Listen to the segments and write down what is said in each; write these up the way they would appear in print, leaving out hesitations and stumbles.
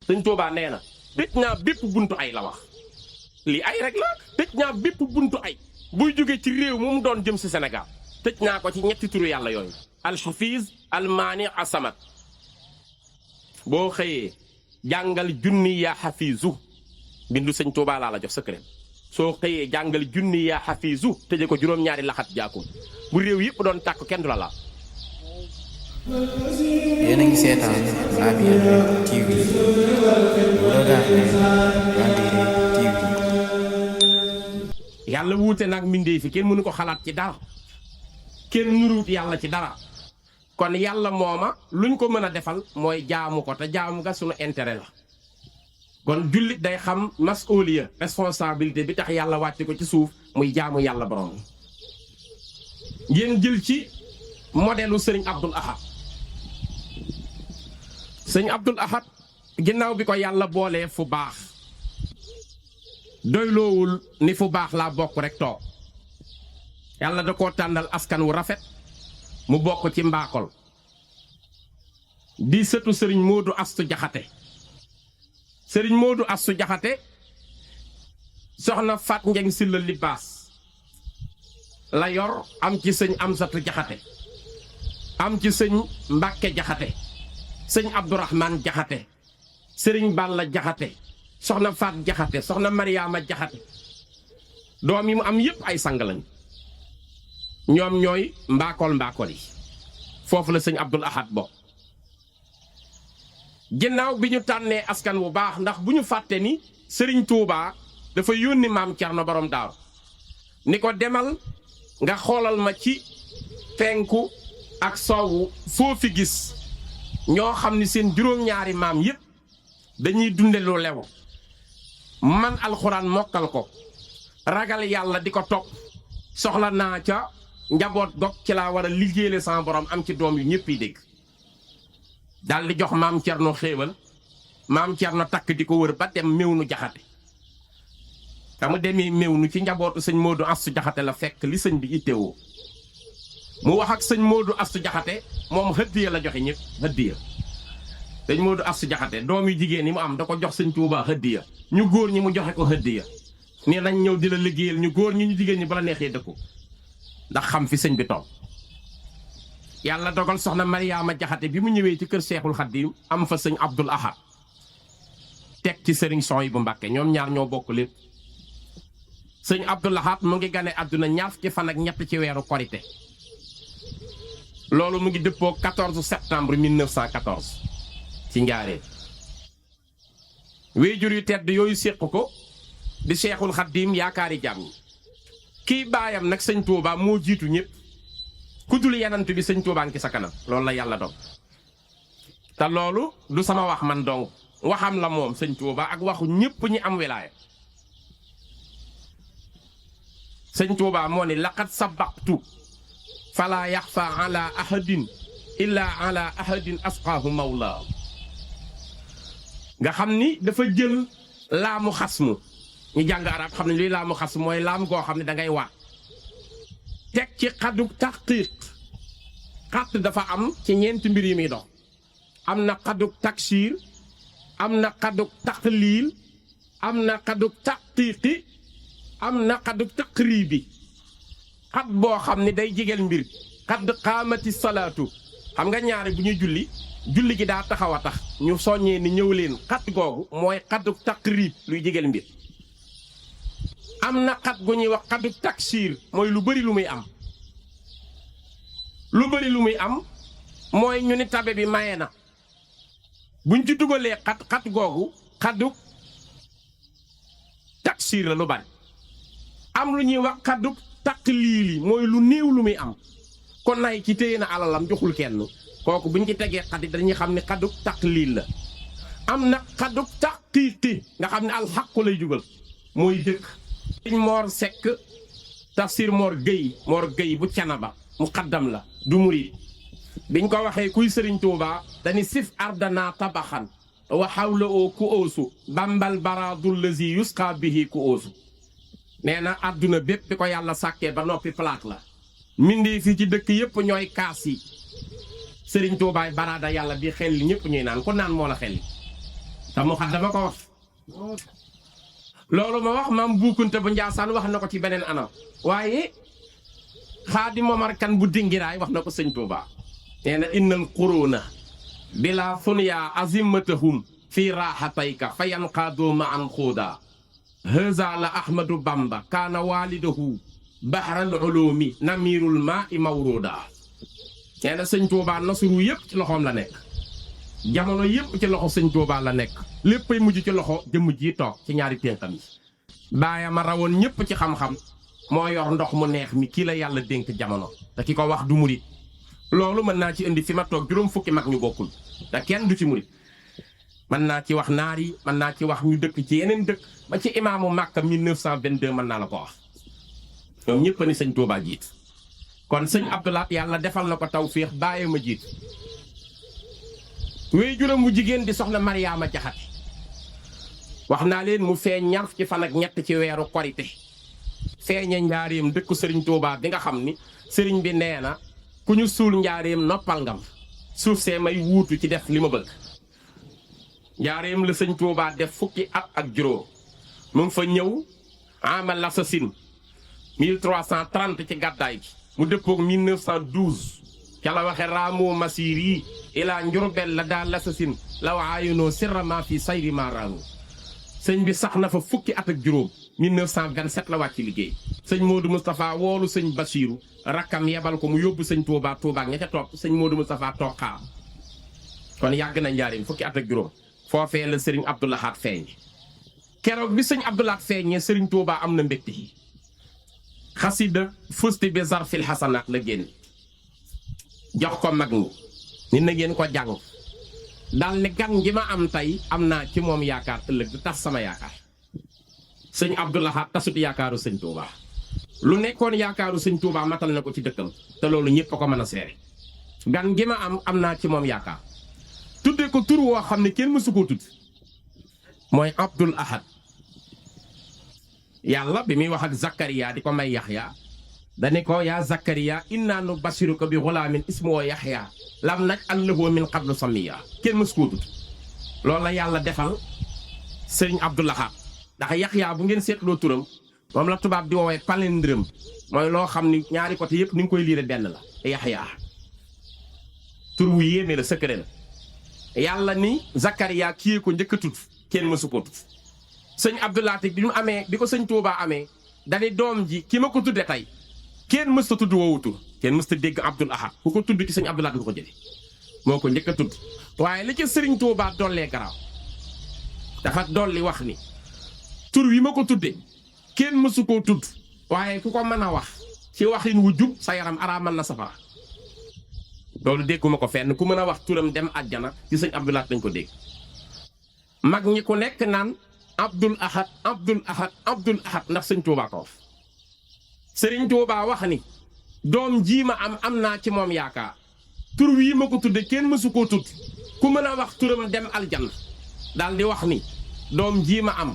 sëñ Tuubaa nee na tëj naa bépp buntu ay la wax lii ay rek la tëj naa bépp buntu ay buy jóge ci réew mu mu doon jëm si Sénégal tëj naa ko ci ñetti turu yàlla yooyu alxafiz almaani asamat boo xëyee jàngal junni yaa xafiisu bindu sëñ Tuubaa laa la jox secret soo xëyee jàngal junni yaa xafiisu tëje ko juróom-ñaari laxat jaakum bu réew yëpp doon tàkk kenn du la laal. yéen a ngi seetaan Labyrinth TV vous regardez Labyrinth TV. yàlla wuute nag mbindee fi kenn mënu ko xalaat ci dara kenn nuruut yàlla ci dara kon yàlla mooma luñ ko mën a defal mooy jaamu ko te jaamu ga sunu intérêt la kon jullit day xam mas'uliya responsabilité bi tax yàlla wàcce ko ci suuf muy jaamu yàlla borom ngeen jël ci modèlu sëriñ Abdul Ahad sëñ Abdul Ahad ginnaaw bi ko yàlla boolee fu baax doyloowul ni fu baax laa bokk rek toog yàlla da koo tànnal askan wu rafet mu bokk ci mbaakol di sëtu sëriñ Moodu Astu Jaxate sëriñ Moodu Astu Jaxate soxna Fat Njeng Silla Libaas la yor am ci sëñ Amsatu Jaxate am ci sëñ Mbàkke Jaxate sëñ Abdourahman Jaxate sëriñ Balla Jaxate soxna Faat Jaxate soxna Mariama Jaxate doom yi mu am yépp ay sang lañ ñoom ñooy mbaakol yi foofu la sëñ Abdul Ahad bokk ginnaaw bi ñu tànnee askan wu baax ndax bu ñu fàtte ni sëriñ Tuubaa dafa yónni maam Cerno borom Daaru ni ko demal nga xoolal ma ci penku ak soowu foo fi gis ñoo xam ni seen juróom-ñaari maam yépp dañuy dunde lu lew man alxuraan mokkal ko ragal yàlla di ko topp soxla naa ca njaboot gog ci laa war a liggéeyale sama borom am ci doom yu ñëpp yi dégg daal di jox maam Cerno xéewal maam Cerno takk di ko wër ba dem méew nu jaxate dama demee méew nu ci njabootu sëñ Moodu Astu Jaxate la fekk li sëñ bi ittewoo mu wax ak sëñ Moodu Astu Jaxate moom hëddiya la joxe ñëpp hëddiya sëñ Moodu Astu Jaxate doom yu jigéen yi mu am da ko jox sëñ Tuubaa hëddiya ñu góor ñi mu joxe ko hëddiya nii nañ ñëw di la liggéeyal ñu góor ñi ñu jigéen ñi bala neexee dëkku ndax xam fi sëñ bi toog yàlla dogal soxna Mariama Jaxate bi mu ñëwee ci kër Seexul Xaddiim am fa sëñ Abdul Ahad teg ci sëriñ Sohaybu Mbàkke ñoom ñaar ñoo bokk lépp sëñ Abdul Ahad mu ngi gane àdduna ñaar fukki fan ak ñett ci weeru korite loolu mu ngi dëppoo 14 septembre 1914 ci Njaaréem wéejur yu tedd yooyu séq ko di Seexul Xaddiim yaakaari jàmm ñi kii baayam nag sëñ Tuubaa moo jiitu ñëpp ku dul yenant bi sëñ Tuubaa ngi sa kanam loolu la yàlla dog te loolu du sama wax man dong waxam la moom sëñ Tuubaa ak waxu ñëpp ñi am wilaaya sëñ Tuubaa moo ni laqad sabaqtu fala yaxfa ala ahadin illa ala ahadin asqaahu mawla nga xam ni dafa jël laamu xasmu ñu jàng arab xam ne lii laamu xasmu mooy laam goo xam ne da ngay waat teg ci xaddu taxqiiq xatt dafa am ci ñeenti mbir yi muy dox am na xaddu taksiir am na xaddu taxliil am na xaddu taxqiiqi am na xaddu taqriibi xat boo xam ne day jigeel mbir xadd xaamati salaatu xam nga ñaari bu ñuy julli gi daa taxaw a tax ñu soññee ni ñëw leen xat googu mooy xaddu taqriib luy jigeel mbir am na xat gu ñuy wax xaddu taksiir mooy lu bari lu muy am lu bari lu muy am mooy ñu ni tabe bi maye na buñ ci dugalee xat googu xaddu taksiir la lu bari am lu ñuy wax xaddu taqliili mooy lu néew lu muy am kon nay ci téye na alalam joxul kenn kooku buñ ci tegee xat yi dañuy xam ne xaddu taqliil la am na xaddu taqiiqi nga xam ne alxaqu lay jugal mooy dëkk sëñ Moor Sekk tafsir Moor Géy bu Canaba mu xaddam la du murid biñ ko waxee kuy sëriñ Tuubaa dañi sif ardana tabaxan wa xawla oo ku oosu bambal baradul lazi yusqa bihi ku oosu nee na àdduna bépp bi ko yàlla sàkkee ba noppi plaque la mindee fi ci dëkk yépp ñooy kaas yi sëriñ Tuubaay baraada yàlla bi xel li ñëpp ñuy naan ko naan moo la xel li te mu xat dama ko wax loolu ma wax maam buukunte bu Njaasaan wax na ko ci beneen anam waaye Xaadim Momar Kan bu dingiraay wax na ko sëñ Tuuba nee na innal quruna bila sunya azimatahum fi rahatayka fa yanqaadu ma an xuuda haza la Ahmadu Bamba kaana walidahu bahral ulumi namirul ma i mawruda nee na sëñ Tuuba nasuru yëpp ci loxoom la nekk jamono yëpp ci loxo sëñ Tuuba la nekk léppay mujj ci loxo jëmm ji toog ci ñaari ténkam yi baayam a rawoon ñëpp ci xam-xam moo yor ndox mu neex mi kii la yàlla dénk jamono te ki ko wax du murit loolu mën naa ci indi fi ma toog juróom fukki mag ñu bokkul te kenn du ci murit mën naa ci wax naar yi mën naa ci wax ñu dëkk ci yeneen dëkk ba ci imaamu Màkka 1922 mën naa la ko wax ñoom ñëpp ni sëñ Tuuba jiit kon sëñ Abdoulaat yàlla defal na ko tawféex bàyyi ma jiit wéy juróom bu jigéen di soxna Mariama Jaxate wax naa leen mu feeñ ñaar ci fan ak ñett ci weeru korite feeña njaareem dëkku sëriñ Tuuba bi nga xam ni sëriñ bi nee na ku ñu suul njaareem noppal ngam suuf see may wuutu ci def li ma bëgg njaareem la sëñ Tuuba def fukki at ak juróom mu ngi fa ñëw amal l'assasine 1330 ci gàddaay gi mu dëppoog 1912 ca la waxe raamoo masir yi ilaa njurbel la daal l'assasine la waayunoo sirrama fi sayri ma raamu sëñ bi sax na fa fukki at ak juróom 1927 la wàcc liggéey sëñ Modou Moustapha woolu sëñ Basiiru rakkam yebal ko mu yóbbu sëñ Tuuba Tuuba ña ca topp sëñ Modou Moustapha toog xaar kon yàgg na njaarim fukki at ak juróom foofee la sëriñ Abdou Lahad feeñ keroog bi sëñ Abdou Lahad feeñee sëriñ Tuuba am na mbégte yi xasida fusti bi zarfil xasanaat la génn jox ko mag ñi ni na ngeen ko jàng daal ne gan gi ma am tey am naa ci moom yaakaar ëllëg du tas sama yaakaar sëñ Abdou Lahad tasut yaakaaru sëñ Tuuba lu nekkoon yaakaaru sëñ Tuuba matal na ko ci dëkkam te loolu ñëpp a ko mën a seere gan gi ma am naa ci moom yaakaar tudde ko tur woo xam ne kenn mësu koo tudd mooy Abdul Ahad yàlla bi muy wax ak Zakariya di ko may Yaxya dane ko yaa Zakariya inna nu basiruka bi xulaamin ismuhu Yaxya lam naj'al lahu min qablu samiyya kenn mësu koo tudd loolu la yàlla defal sëriñ Abdou Lahad ndax Yaxya bu ngeen seetloo turam moom la tubaab di woowee palindrome mooy loo xam ni ñaari côté yëpp ni nga koy liire benn la Yaxya tur wu yéeme la secret la yàlla ni Zakariya kii ko njëkk a tudd kenn mësu koo tudd sëñ Abdou Lahad bi mu amee bi ko sëñ Tuuba amee dani doom ji ki ma ko tudde tey kenn mësta tudd woowu tur kenn mësta dégg Abdul Ahad ku ko tudd ci sëñ Abdou Lahad nga ko jële moo ko njëkk a tudd waaye li ci sëriñ Tuuba dollee garaaw dafa dolli wax ni tur wi ma ko tudde kenn mësu koo tudd waaye ku ko mën a wax ci waxin wu jub sa yaram araamal na safara loolu dégguma ko fenn ku mën a wax turam dem àjjana ci sëñ Abdou Lahad dañ ko dégg mag ñi ku nekk naan Abdul Ahad Abdul Ahad Abdul Ahad ndax sëñ Tuuba ko wax sëriñ Tuuba wax ni doom jii ma am naa ci moom yaakaar tur wii ma ko tudde kenn mësu koo tudd ku mën a wax turam dem aljanna daal di wax ni doom jii ma am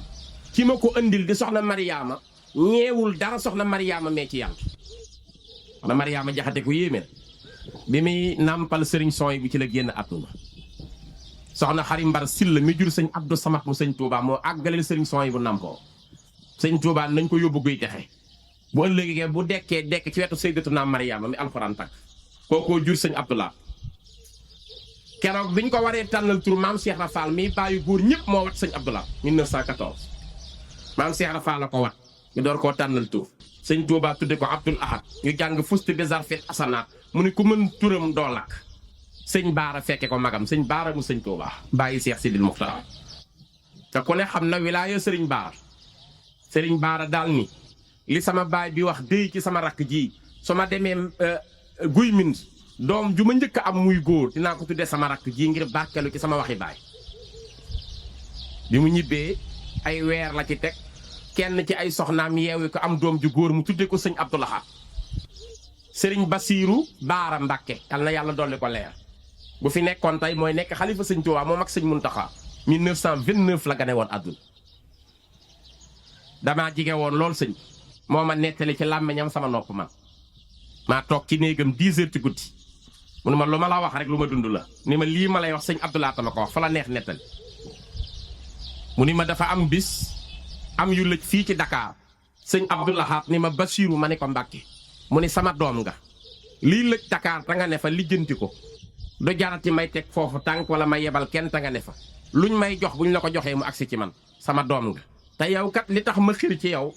ki ma ko andil di soxna Mariama ñeewul dara soxna Mariama mee ci yàlla soxna Mariama Jaxate ko yéeme bi muy nàmpal sëriñ Sooy bu ci la génn àdduna soxna Xari Mbar Silla mi jur sëñ Abdou Samad mu sëñ Tuuba moo àggaleel sëriñ Sooy bu nàmpoo sëñ Tuuba nañ ko yóbbu guy texe bu ëllëgee bu dekkee dekk ci wetu Sayyidatuna Mariama mi alxuraan takk kookoo jur sëñ Abdou Lahad keroog biñ ko waree tànnal tur maam Cheikh Rafal mi bàyyi góor ñëpp moo wat sëñ Abdou Lahad 1914 maam Cheikh Rafal la ko wat ñu door koo tànnal tur sëñ Tuuba tudde ko Abdul Ahad ñu jàng fusti bi zarfil asanaat mu ne ku mën turam doo lakk sëñ Baara fekke ko magam sëñ Baara mu sëñ Tuuba bàyyi Cheikh Sidil Muxtaar te ku ne xam na wilaaya sëriñ Baara daal ni li sama baay bi wax déy ci sama rakk ji su ma demee guy mind doom ju ma njëkk am muy góor dinaa ko tuddee sama rakk ji ngir barkelu ci sama waxi baay bi mu ñibbee ay weer la ci teg kenn ci ay soxnaam yeewi ko am doom ju góor mu tuddee ko sëñ Abdou Lahad sëriñ Basiiru Baara Mbàkke yal na yàlla dolli ko leer bu fi nekkoon tey mooy nekk xalifa sëñ Tuubaa moom ak sëñ Muntaxa 1929 la gane woon àdduna damaa jige woon lool sëñ moo ma nettali ci làmmiñam sama nopp man maa toog ci néegam 10 heures ci guddi mu ne ma lu ma la wax rek lu ma dund la ni ma lii ma lay wax sëñ Abdou Lahad ma ko wax fa la neex nettali mu ni ma dafa am bis am yu lëj fii ci Dakar sëñ Abdou Lahad ni ma Basiiru ma ne ko Mbàkke mu ni sama doom nga lii lëj Dakar ta nga ne fa lijjanti ko du jarati may teg foofu tànk wala may yebal kenn ta nga ne fa luñ may jox buñ la ko joxee mu agsi ci man sama doom nga te yow kat li tax ma xir ci yow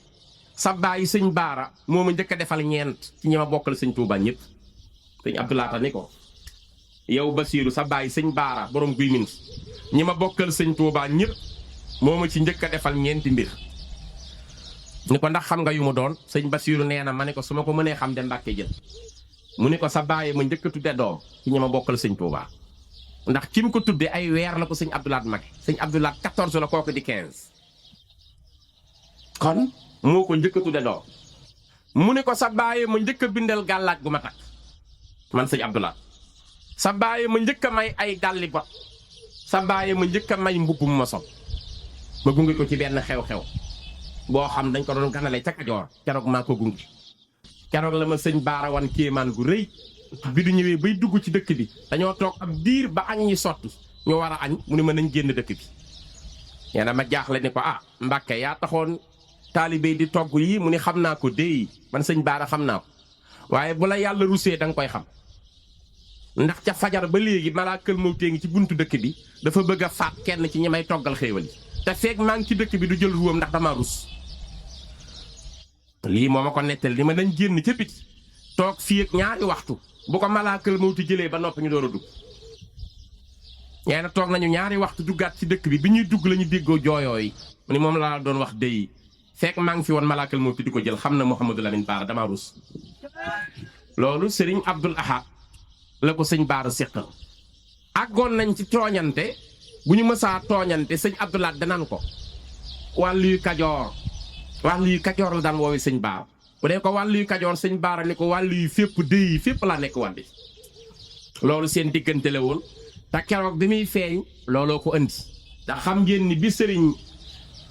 sa bàyyi sëñ Baara moo ma njëkk a defal ñeent ci ñi ma bokkal sëñ Touba ñëpp sëñ Abdou Lahad ni ko yow Basiiru sa bàyyi sëñ Baara borom guy min ñi ma bokkal sëñ Touba ñëpp moo ma ci njëkk a defal ñeenti mbir ni ko ndax xam nga yu mu doon sëñ Basiiru nee na ma ne ko su ma ko mënee xam de Mbàkke jël mu ni ko sa bàyyi ma njëkk a tudde doom ci ñi ma bokkal sëñ Touba ndax ki mu ko tudde ay weer la ko sëñ Abdou Lahad mag sëñ Abdou Lahad 14 la kooku di 15 kon moo ko njëkk a tudde doom mu ni ko sa bàyyi ma njëkk a bindal gàllaaj gu ma takk man sëñ Abdou Lahad sa bàyyi ma njëkk a may ay dalli bot sa bàyyi ma njëkk a may mbubbum ma sol ma gunge ko ci benn xew-xew boo xam dañ ko doon ganale ca Kajoor keroog maa ko gunge keroog la ma sëñ Baara wan kéemaan gu rëy bi du ñëwee bay dugg ci dëkk bi dañoo toog ab diir ba añ ñi sotti ñu war a añ mu ne ma nañ génn dëkk bi nee na ma jaaxle ni ko ah Mbàkke yaa taxoon taalibe di togg yi mu ni xam naa ko déy man sëñ Baara xam naa ko waaye bu la yàlla rusee da nga koy xam ndax ca fajar ba léegi malaakal mawtee ngi ci buntu dëkk bi dafa bëgg a faat kenn ci ñi may toggal xéewal yi te feeg maa ngi ci dëkk bi du jël ruwam ndax dama rus lii moo ma ko nettal ni ma nañ génn ca biti toog fii ak ñaari waxtu bu ko malaakal mawti jëlee ba noppi ñu door a dugg ñee na toog nañu ñaari waxtu duggaat ci dëkk bi bi ñuy dugg la ñu déggoo jooyoo yi mu ni moom laa doon wax déy fekk maa ngi fi woon malaakal mawti di ko jël xam na Mouhamadou Lamine Bara dama rus loolu sëriñ Abdou Lahad la ko sëñ Baara séqal àggoon nañ ci tooñante bu ñu mësaa tooñante sëñ Abdou Lahad danaan ko wàllu yu Kajoor la daan woowee sëñ Baara bu dee ko wàllu yu Kajoor sëñ Baara ni ko wàllu yu fépp déy yi fépp laa nekk wàlli loolu seen diggante la woon te keroog bi muy feeñ looloo ko andi ndax xam ngeen ni bi sëriñ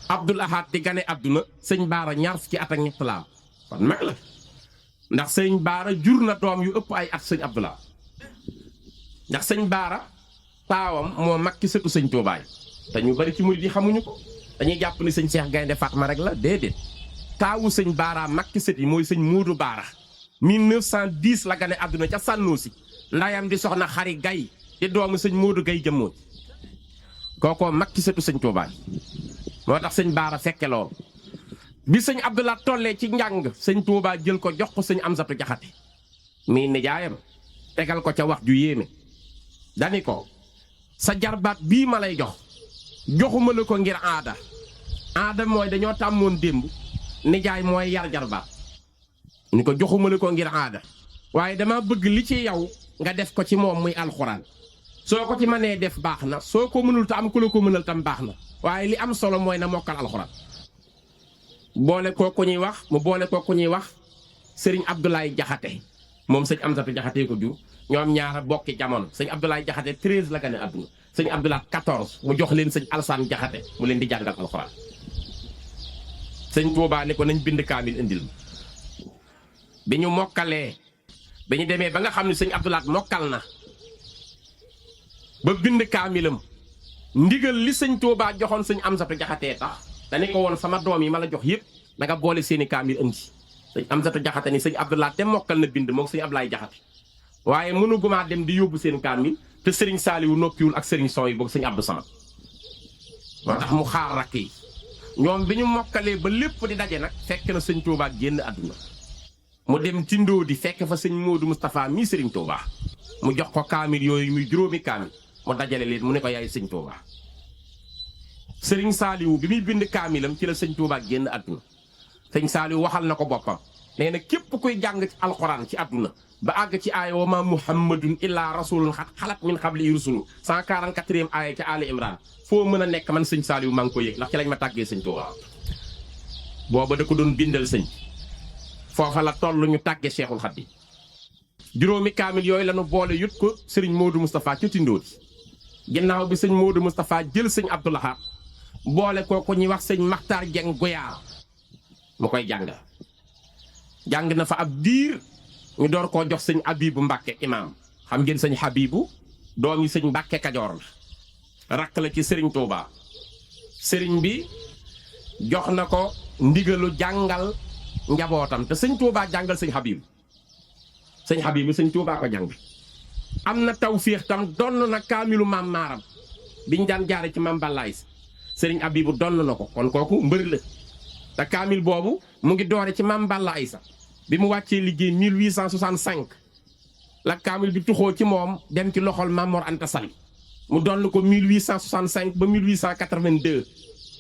Abdou Lahad di gane àdduna sëñ Baara ñaar fukki at ak ñett la am kon mag la ndax sëñ Baara jur na doom yu ëpp ay at sëñ Abdou Lahad ndax sëñ Baara taawam moo mag ci sëtu sëñ Tuubaay te ñu bari ci murid yi xamuñu ko dañuy jàpp ni sëñ Cheikh Gaynde Fatma rek la déedéet taawu sëñ Baara mag ci sët yi mooy sëñ Moodu Baara 1910 la gane àdduna ca Sànnoosi ndayam di soxna Xari Gay di doomu sëñ Moodu Gay jëmmoon kookoo mag ci sëtu sëñ Tuubaay moo tax sëñ Baara fekke lool bi sëñ Abdou Lahad tollee ci njàng sëñ Tuubaa jël ko jox ko sëñ Amsatu Jaxate mii nijaayam tegal ko ca wax ju yéeme dani ko sa jarbaat bii ma lay jox joxuma la ko ngir aada mooy dañoo tàmmoon démb nijaay mooy yar jarbaat ni ko joxuma la ko ngir aada waaye dama bëgg li ci yow nga def ko ci moom muy alxuraan soo ko ci mënee def baax na soo ko mënul te am ku la ko mënal tam baax na waaye li am solo mooy na mokkal alxuraan boole ko ku ñuy wax mu boole ko ku ñuy wax sëriñ Abdoulaye Jaxate moom sëñ Amsatu Jaxate ko jur ñoom ñaara bokki jamono sëñ Abdoulaye Jaxate 13 la gane àdduna sëñ Abdou Lahad 14 mu jox leen sëñ Alsaan Jaxate mu leen di jàngal alxuraan sëñ Tuubaa ni ko nañ bind kaamil indil ma bi ñu mokkalee bi ñu demee ba nga xam ne sëñ Abdou Lahad mokkal na ba bind kaamilam ndigal li sëñ Tuubaa joxoon sëñ Amsatu Jaxate tax dañu ko woon sama doom yi ma la jox yëpp da nga boole seeni kaamil indi sëñ Amsatu Jaxate ni sëñ Abdou Lahad te mokkal na bind moom sëñ Ablaye Jaxate waaye mënugumaa dem di yóbbu seen kaamil te sëriñ Saaliwu noppiwul ak sëriñ Son yi boog sëñ Abdou Samad moo tax mu xaar rakk yi ñoom bi ñu mokkalee ba lépp di daje nag fekk na sëñ Tuubaa génn àdduna mu dem ci ndóo di fekk fa sëñ Moodu Moustapha mii sëriñ Tuubaa mu jox ko kaamil yooyu muy juróomi kaamil mu dajale leen mu ne ko yaay sëñ Tuubaa sëriñ Saaliwu bi muy bind kaamilam ci la sëñ Tuubaa génn àdduna sëñ Saaliwu waxal na ko boppam nee na képp kuy jàng ci alxuraan ci àdduna ba àgg ci aaya wa ma muhammadun illaa rasulun xalat min xabli rusulu 144e aaya ca Ali Imran foo mën a nekk man sëñ Saaliwu maa ngi ko yëg ndax ci lañ ma tàggee sëñ Tuubaa booba da ko doon bindal sëñ foofa la toll ñu tàggee Cheikhul Khadim juróomi kaamil yooyu la ñu boole yut ko sëriñ Moodu Moustapha ca Tindóodi ginnaaw bi sëñ Moodu Moustapha jël sëñ Abdou Lahad boole kooku ñuy wax sëñ Maxtaar Jeng Goyaar mu koy jàng na fa ab diir ñu door koo jox sëñ Abibu Mbàkke imaam xam ngeen sëñ Habibu doom yi sëñ Mbàkke Kajoor la rakk la ci sëriñ Tuubaa sëriñ bi jox na ko ndigalu jàngal njabootam te sëñ Touba jàngal sëñ Habib sëñ Touba ko jàng am na tawféex tam donn na kaamilu maam maaram biñ daan jaare ci maam Balaay sëriñ Habibu donn na ko kon kooku mbër la te kaamil boobu mu ngi doore ci maam Balla Aysa bi mu wàccee liggéey 1865 la kaamil bi tuxoo ci moom dem ci loxol Maam Mor Anta Sali mu donn ko 1865 ba 1882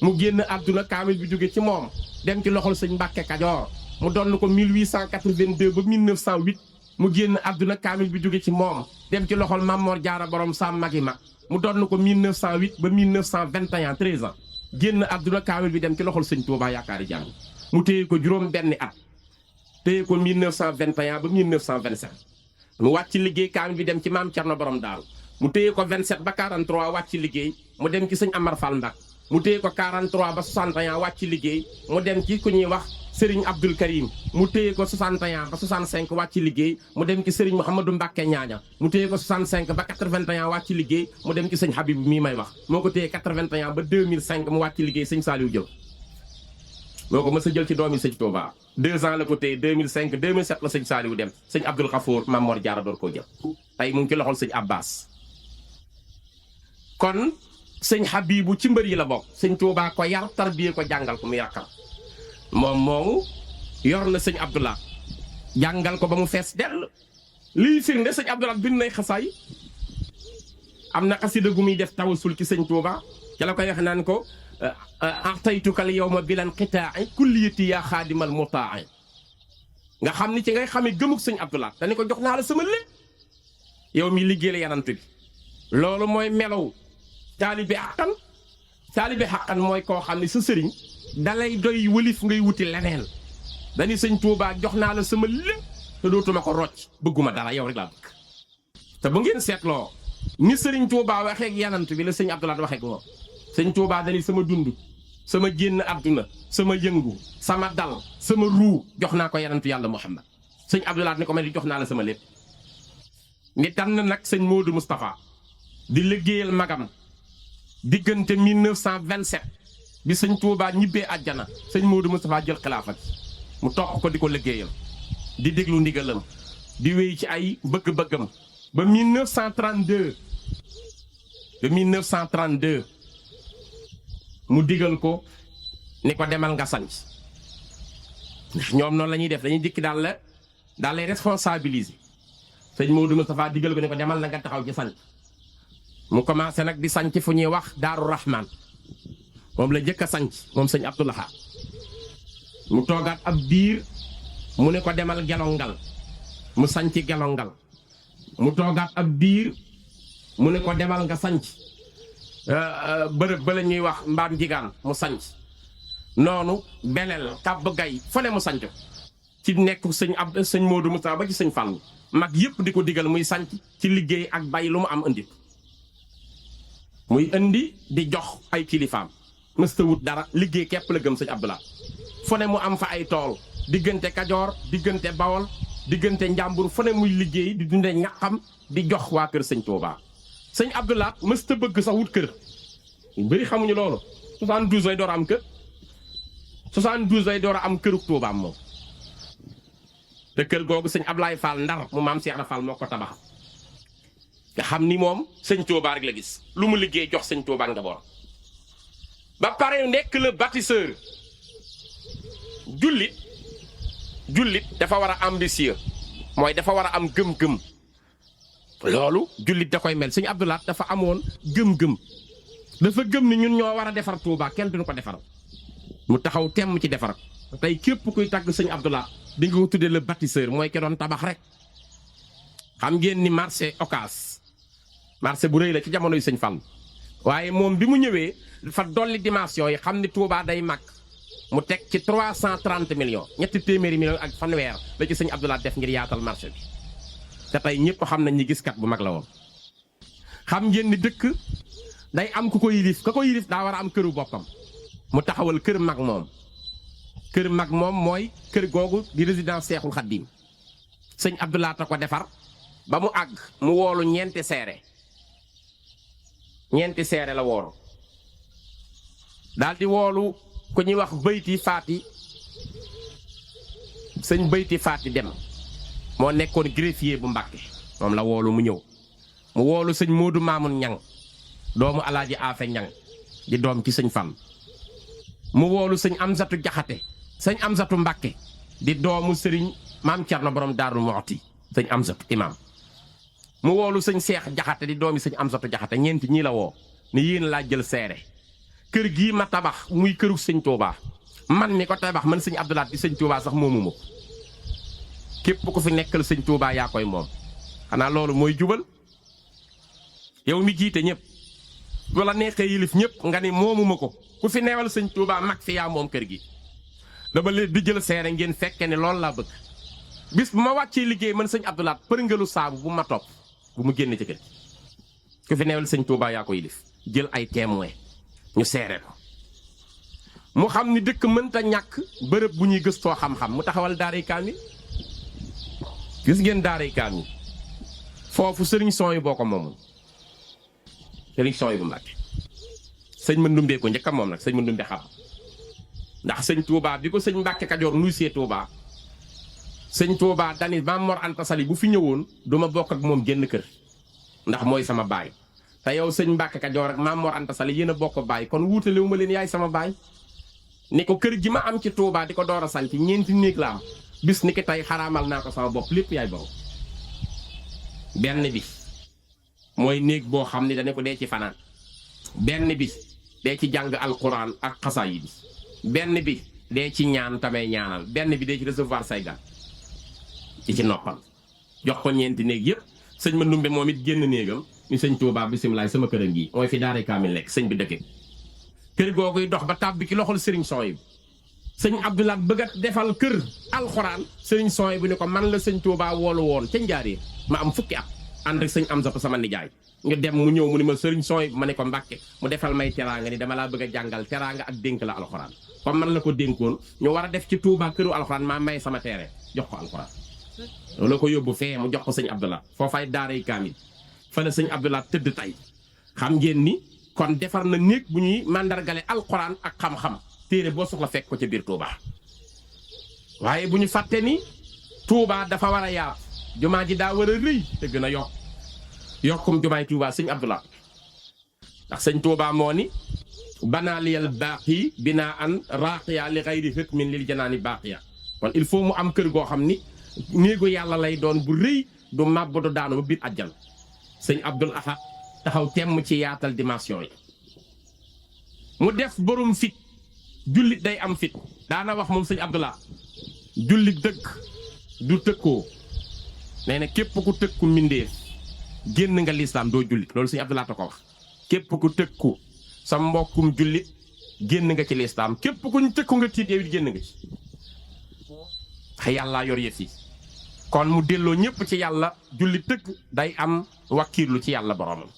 mu génn àdduna kaamil bi jóge ci moom dem ci loxol sëñ Mbàkke Kajoor mu donn ko 1882 ba 1908 mu génn àdduna kaamil bi jóge ci moom dem ci loxol Maam Mor Jaara borom Sam Magi Mag mu donn ko 1908 ba 1921 13 ans génn àdduna kaamil bi dem ci loxol sëñ Touba yaakaari jàng mu téye ko juróom benni at téye ko 1921 ba 1927 mu wàcc liggéey kaamil bi dem ci maam Cerno borom Daaru mu téye ko 27 ba 43 wàcc liggéey mu dem ci sëñ Amar Fall Ndak mu téye ko 43 ba 61 wàcc liggéey mu dem ci ku ñuy wax Serigne Abdoul Karim mu téye ko 61 ba 65 wàcc liggéey mu dem ci Serigne Mouhamadou Mbacke Ñaaña mu téye ko 65 ba 81 wàcc liggéey mu dem ci sëñ Habib mii may wax moo ko téye 81 ba 2005 mu wàcc liggéey sëñ Saliou jël moo ko mës a jël ci doomi sëñ Touba 2 ans la ko téye 2005 2007 la sëñ Saliou dem sëñ Abdoul Khafour Maam Mor Jaara door koo jël tey mu ngi ci loxol sëñ Abbas kon sëñ Habibu ci mbër yi la bokk sëñ Touba ko yar tarbiyee ko jàngal ko mu yàkkal moom moomu yor na sëñ Abdoulaye jàngal ko ba mu fees dell lii firnde sëñ Abdoulaye bind nay xasaay am na xasida gu muy def tawasul ci sëñ Touba ca la koy wax naan ko artaytukal yawma bilan qitaa'i kulliyati yaa xaadimal mutaa'i nga xam ni ci ngay xamee gëmuk sëñ Abdoulaye dañu ko jox naa la sama lépp yow mi liggéey la yanant bi loolu mooy melow taalibe xaqan mooy koo xam ne sa sëriñ dalay doy wëlif ngay wuti leneen dañu sëñ Touba jox naa la sama lépp te dootuma ko rocc bëgguma dara yow rek laa bëgg te bu ngeen seetloo ni sëriñ Touba waxeek yanant bi la sëñ Abdoulaye waxeek moom sëñ Touba dañu sama dund sama génn àdduna sama yëngu sama dal sama ruu jox naa ko yanantu yàlla Muhammad sëñ Abdoulaye ni ko mel ni jox naa la sama lépp ni tànn nag sëñ Modou Moustapha di liggéeyal magam diggante 1927 bi sëñ Touba ñibbee àjjana sëñ Modou Moustapha jël xilaafa gi mu topp ko di ko liggéeyal di déglu ndigalam di wéy ci ay bëgg-bëggam ba 1932 mu digal ko ni ko demal nga sanc ndax ñoom noonu la ñuy def dañuy dikki daal lay responsabiliser sëñ Modou Moustapha digal ko ni ko demal na nga taxaw ci sanc mu commencé nag di sanc fu ñuy wax Daaru Rahman moom la njëkk a sanc moom sëñ Abdoulaha mu toogaat ab diir mu ne ko demal Gelongal mu sanc Gelongal mu toogaat ab diir mu ne ko demal nga sanc bërëb ba la ñuy wax Mbaam Jigaan mu sanc noonu Belel Kàbb Gay fa ne mu sanc ci nekk sëñ Modou Moustapha ba ci sëñ Fallu mag yëpp di ko digal muy sanc ci liggéey ak bay lu mu am indi muy indi di jox ay kilifaam mësta wut dara liggéey képp la gëm sëñ Abdoulaye fu ne mu am fa ay tool diggante Kajoor diggante Bawol diggante Njàmbur fu ne muy liggéey di dunde ñaqam di jox waa kër sëñ Touba sëñ Abdoulaye mësta bëgg sax wut kër yu bëri xamuñu loolu 72 lay door a am kër 72 lay door a am këruk Touba moom te kër googu sëñ Ablaye Fall Ndar mu maam Cheikh Fall moo ko tabax nga xam ni moom sëñ Touba rek la gis lu mu liggéey jox sëñ Touba nga boor ba pare nekk le bâtisseur jullit dafa war a ambitieux mooy dafa war a am gëm-gëm loolu jullit da koy mel sëñ Abdoulaye dafa amoon gëm-gëm dafa gëm ni ñun ñoo war a defar Touba kenn duñu ko defaral mu taxaw temm ci defar tey képp kuy tàgg sëñ Abdoulaye di nga ko tuddee le bâtisseur mooy ki doon tabax rek xam ngeen ni marché Ocass marché bu rëy la ci jamonoy sëñ Fall waaye moom bi mu ñëwee dafa dolli dimension yi xam ni Touba day mag mu teg ci 330 millions ñetti téeméeri millions ak fanweer la ci sëñ Abdoulaye def ngir yaatal marché bi te tey ñëpp xam nañ ni giskat bu mag la woon. xam ngeen ni dëkk day am ku ko yilif ka ko yilif daa war a am këru boppam mu taxawal kër mag moom mooy kër googu di résidence Seexul Xaddim sëñ Abdoulaye ta ko defar ba mu àgg mu woolu ñeenti seere la woolu daal di woolu ku ñuy wax Bayti Faati sëñ Bayti Faati dem moo nekkoon greffier bu Mbàkke moom la woolu mu ñëw mu woolu sëñ Moodu Maamun Ñang doomu Alaaji Afe Ñang di doom ci sëñ Fall mu woolu sëñ Amsatu Jaxate sëñ Amsatu Mbàkke di doomu sëriñ Maam Cerno borom Daaru Muxti sëñ Amsatu imaam mu woolu sëñ Seex Jaxate di doomi sëñ Amsatu Jaxate ñeenti ñii la woo ni yéen laa jël seere kër gii ma tabax muy këru sëñ Touba man mi ko tabax man sëñ Abdou Lahad di sëñ Touba sax moomu ma képp ku fi nekkal sëñ Touba yaa koy moom xanaa loolu mooy jubal yow mi jiite ñëpp wala neexee yilif ñëpp nga ni moomu ma ko ku fi neewal sëñ Touba mag fi yaa moom kër gi dama leen di jël seere ngeen fekke ne loolu laa bëgg bis bu ma wàccee liggéey man sëñ Abdou Lahad përngelu saabu bu ma topp bu mu génn ci kër gi ku fi neewal sëñ Touba yaa ko yilif jël ay témoin ñu seere ko mu xam ni dëkk mënta ñàkk bërëb bu ñuy gëstoo xam-xam mu taxawal daaray kaamil gis ngeen daaray kaamil foofu sëriñ son yi boo ko moomoon sëriñ son yi bu Mbàkke sëñ Mandoumbe ko njëkk a moom nag sëñ Mandoumbe xam ndax sëñ Touba bi ko sëñ Mbàkke Kajoor nuy see Touba sëñ Touba dani Maam Mor Anta Sali bu fi ñëwoon duma bokk ak moom génn kër ndax mooy sama baay te yow sëñ Mbàkke Kajoor ak Maam Mor Anta Sali yéen a bokk baay kon wuutalewu ma leen yaay sama baay ni ko kër gi ma am ci Touba di ko door a sanc ñeenti néeg la am bis ni ki tey xaraamal naa ko sama bopp lépp yaay boobu benn bi mooy néeg boo xam ni dana ko dee ci fanaan benn bi dee ci jàng alquran ak xasaayid bi benn bi dee ci ñaan tamay ñaanal benn bi dee ci recevoir say gan ci noppal jox ko ñeenti néeg yëpp sëñ Mandoumbe moom it génn néegam ni sëñ Touba bisimilaay sama kër a ngi mooy fi daaray kaamil nekk sëñ bi dëkke kër googuy dox ba tàbbi ki loxol sëriñ Sooy bu sëñ Abdou Lahad bëgg a defal kër alxuraan sëriñ Sooy bu ni ko man la sëñ Touba woolu woon ca Njaaréem ma am fukki at ànd ak sëñ Amsatu sama nijaay ñu dem mu ñëw mu ni ma sëriñ Sooy bu ma ne ko Mbàkke mu defal may teraanga ni dama laa bëgg a jàngal teraanga ak dénk la alxuraan comme man la ko dénkoon ñu war a def ci Touba këru alxuraan maa may sama teere jox ko alxuraan loolu ko yóbbu fee mu jox ko sëñ Abdou Lahad foofay daaray kaamil fa la sëñ Abdou Lahad tëdd tey xam ngeen ni kon defar na néeg bu ñuy màndargale alxuraan ak xam-xam téere boo soxla fekk ko ca biir Touba waaye bu ñu fàtte ni Touba dafa war a yaatu jumaa ji daa war a rëy te gën a yokkum jumaay Touba sëñ Abdou Lahad ndax sëñ Touba moo ni banaaliyal baaqi binaa an raaqiya li xayri hëkmin lil janaani baaqiya kon il faut mu am kër goo xam ni néegu yàlla lay doon bu rëy du màbb du daanu ba biir àjjal sëñ Abdul Ahad taxaw temm ci yaatal dimension yi mu def borom fit jullit day am fit daana wax moom sëñ Abdou Lahad jullit dëgg du tëkkoo nee na képp ku tëkku mbindéef génn nga lislaam doo jullit loolu sëñ Abdou Lahad ko wax képp ku tëkku sa mbokkum jullit génn nga ci lislaam képp ku ñu tëkku nga tiit yow it génn nga ci yàlla yor yëf yi kon mu delloo ñëpp ci yàlla jullit dëgg day am wakkiirlu ci yàlla boromam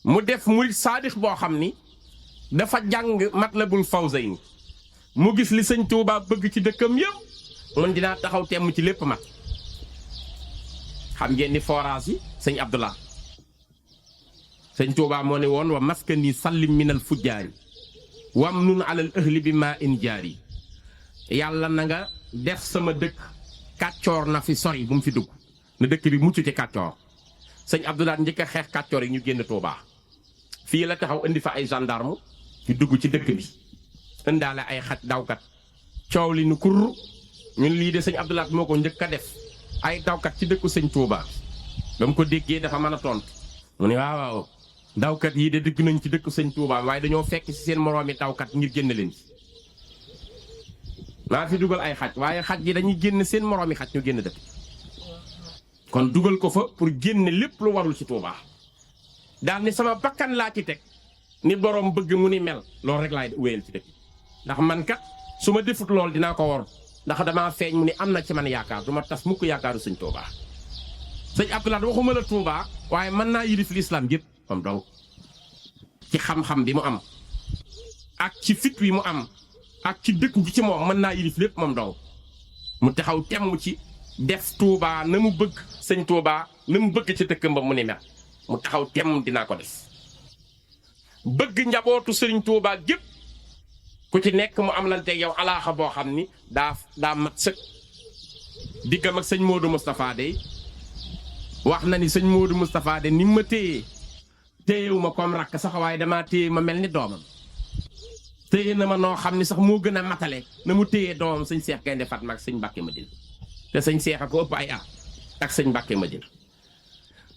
mu def murit saadix boo xam ni dafa jàng Matlabul Fawzayni mu gis li sëñ Touba bëgg ci dëkkam yëpp mun dinaa taxaw temm ci lépp mat xam ngeen ni forage yi sëñ Abdou Lahad sëñ Touba moo ne woon wa maskani sallim minal fujjaari wam nun alal ahli bi maa in jaari yàlla na nga def sama dëkk kàccoor na fi sori bu mu fi dugg na dëkk bi mucc ci kàccoor sëñ Abdou Lahad njëkk a xeex kàccoor yi ñu génn Touba fii la taxaw indi fa ay gendarme ñu dugg ci dëkk bi indaale ay xaj dawkat coow li nu kurr ñun lii de sëñ Abdou Lahad moo ko njëkk a def ay dawkat ci dëkku sëñ Touba ba mu ko déggee dafa mën a tontu mu ne waaw dawkat yii de dugg nañ ci dëkku sëñ Touba waaye dañoo fekk ci seen moroomi dawkat ngir génn leen ci maa fi dugal ay xaj waaye xaj yi dañuy génn seen moroomi xaj ñu génn dëkk kon dugal ko fa pour génne lépp lu warul ci Touba daal ni sama bakkan laa ci teg ni borom bëgg mu ni mel loolu rek laay wéyal ci dëkk ndax man kat su ma defut lool dinaa ko wor ndax damaa feeñ mu ni am na ci man yaakaar du ma tas mukk yaakaaru sëñ Touba sëñ Abdou Lahad waxuma la Touba waaye mën naa yilif l'islam yëpp moom donc ci xam-xam bi mu am ak ci fit wi mu am ak ci dëkk gi ci moom mën naa yilif lépp moom donc mu taxaw temm ci def Touba na mu bëgg sëñ Touba na mu bëgg ci dëkkam ba mu ni mel mu taxaw temm dinaa ko def bëgg njabootu sëriñ Touba gépp ku ci nekk mu am lante yow alaaxa boo xam ni daa mat sëkk diggam ak sëñ Modou Moustapha de wax na ni sëñ Modou Moustapha de ni ma téyewu ma comme rakk sax waaye damaa téye ma mel ni doomam téye na ma noo xam ni sax moo gën a matale na mu téyee doomam sëñ Seex Gaynde Fatma ak sëñ Mbàkke Madina te sëñ Seex a ko ëpp ay at ak sëñ Mbàkke Madina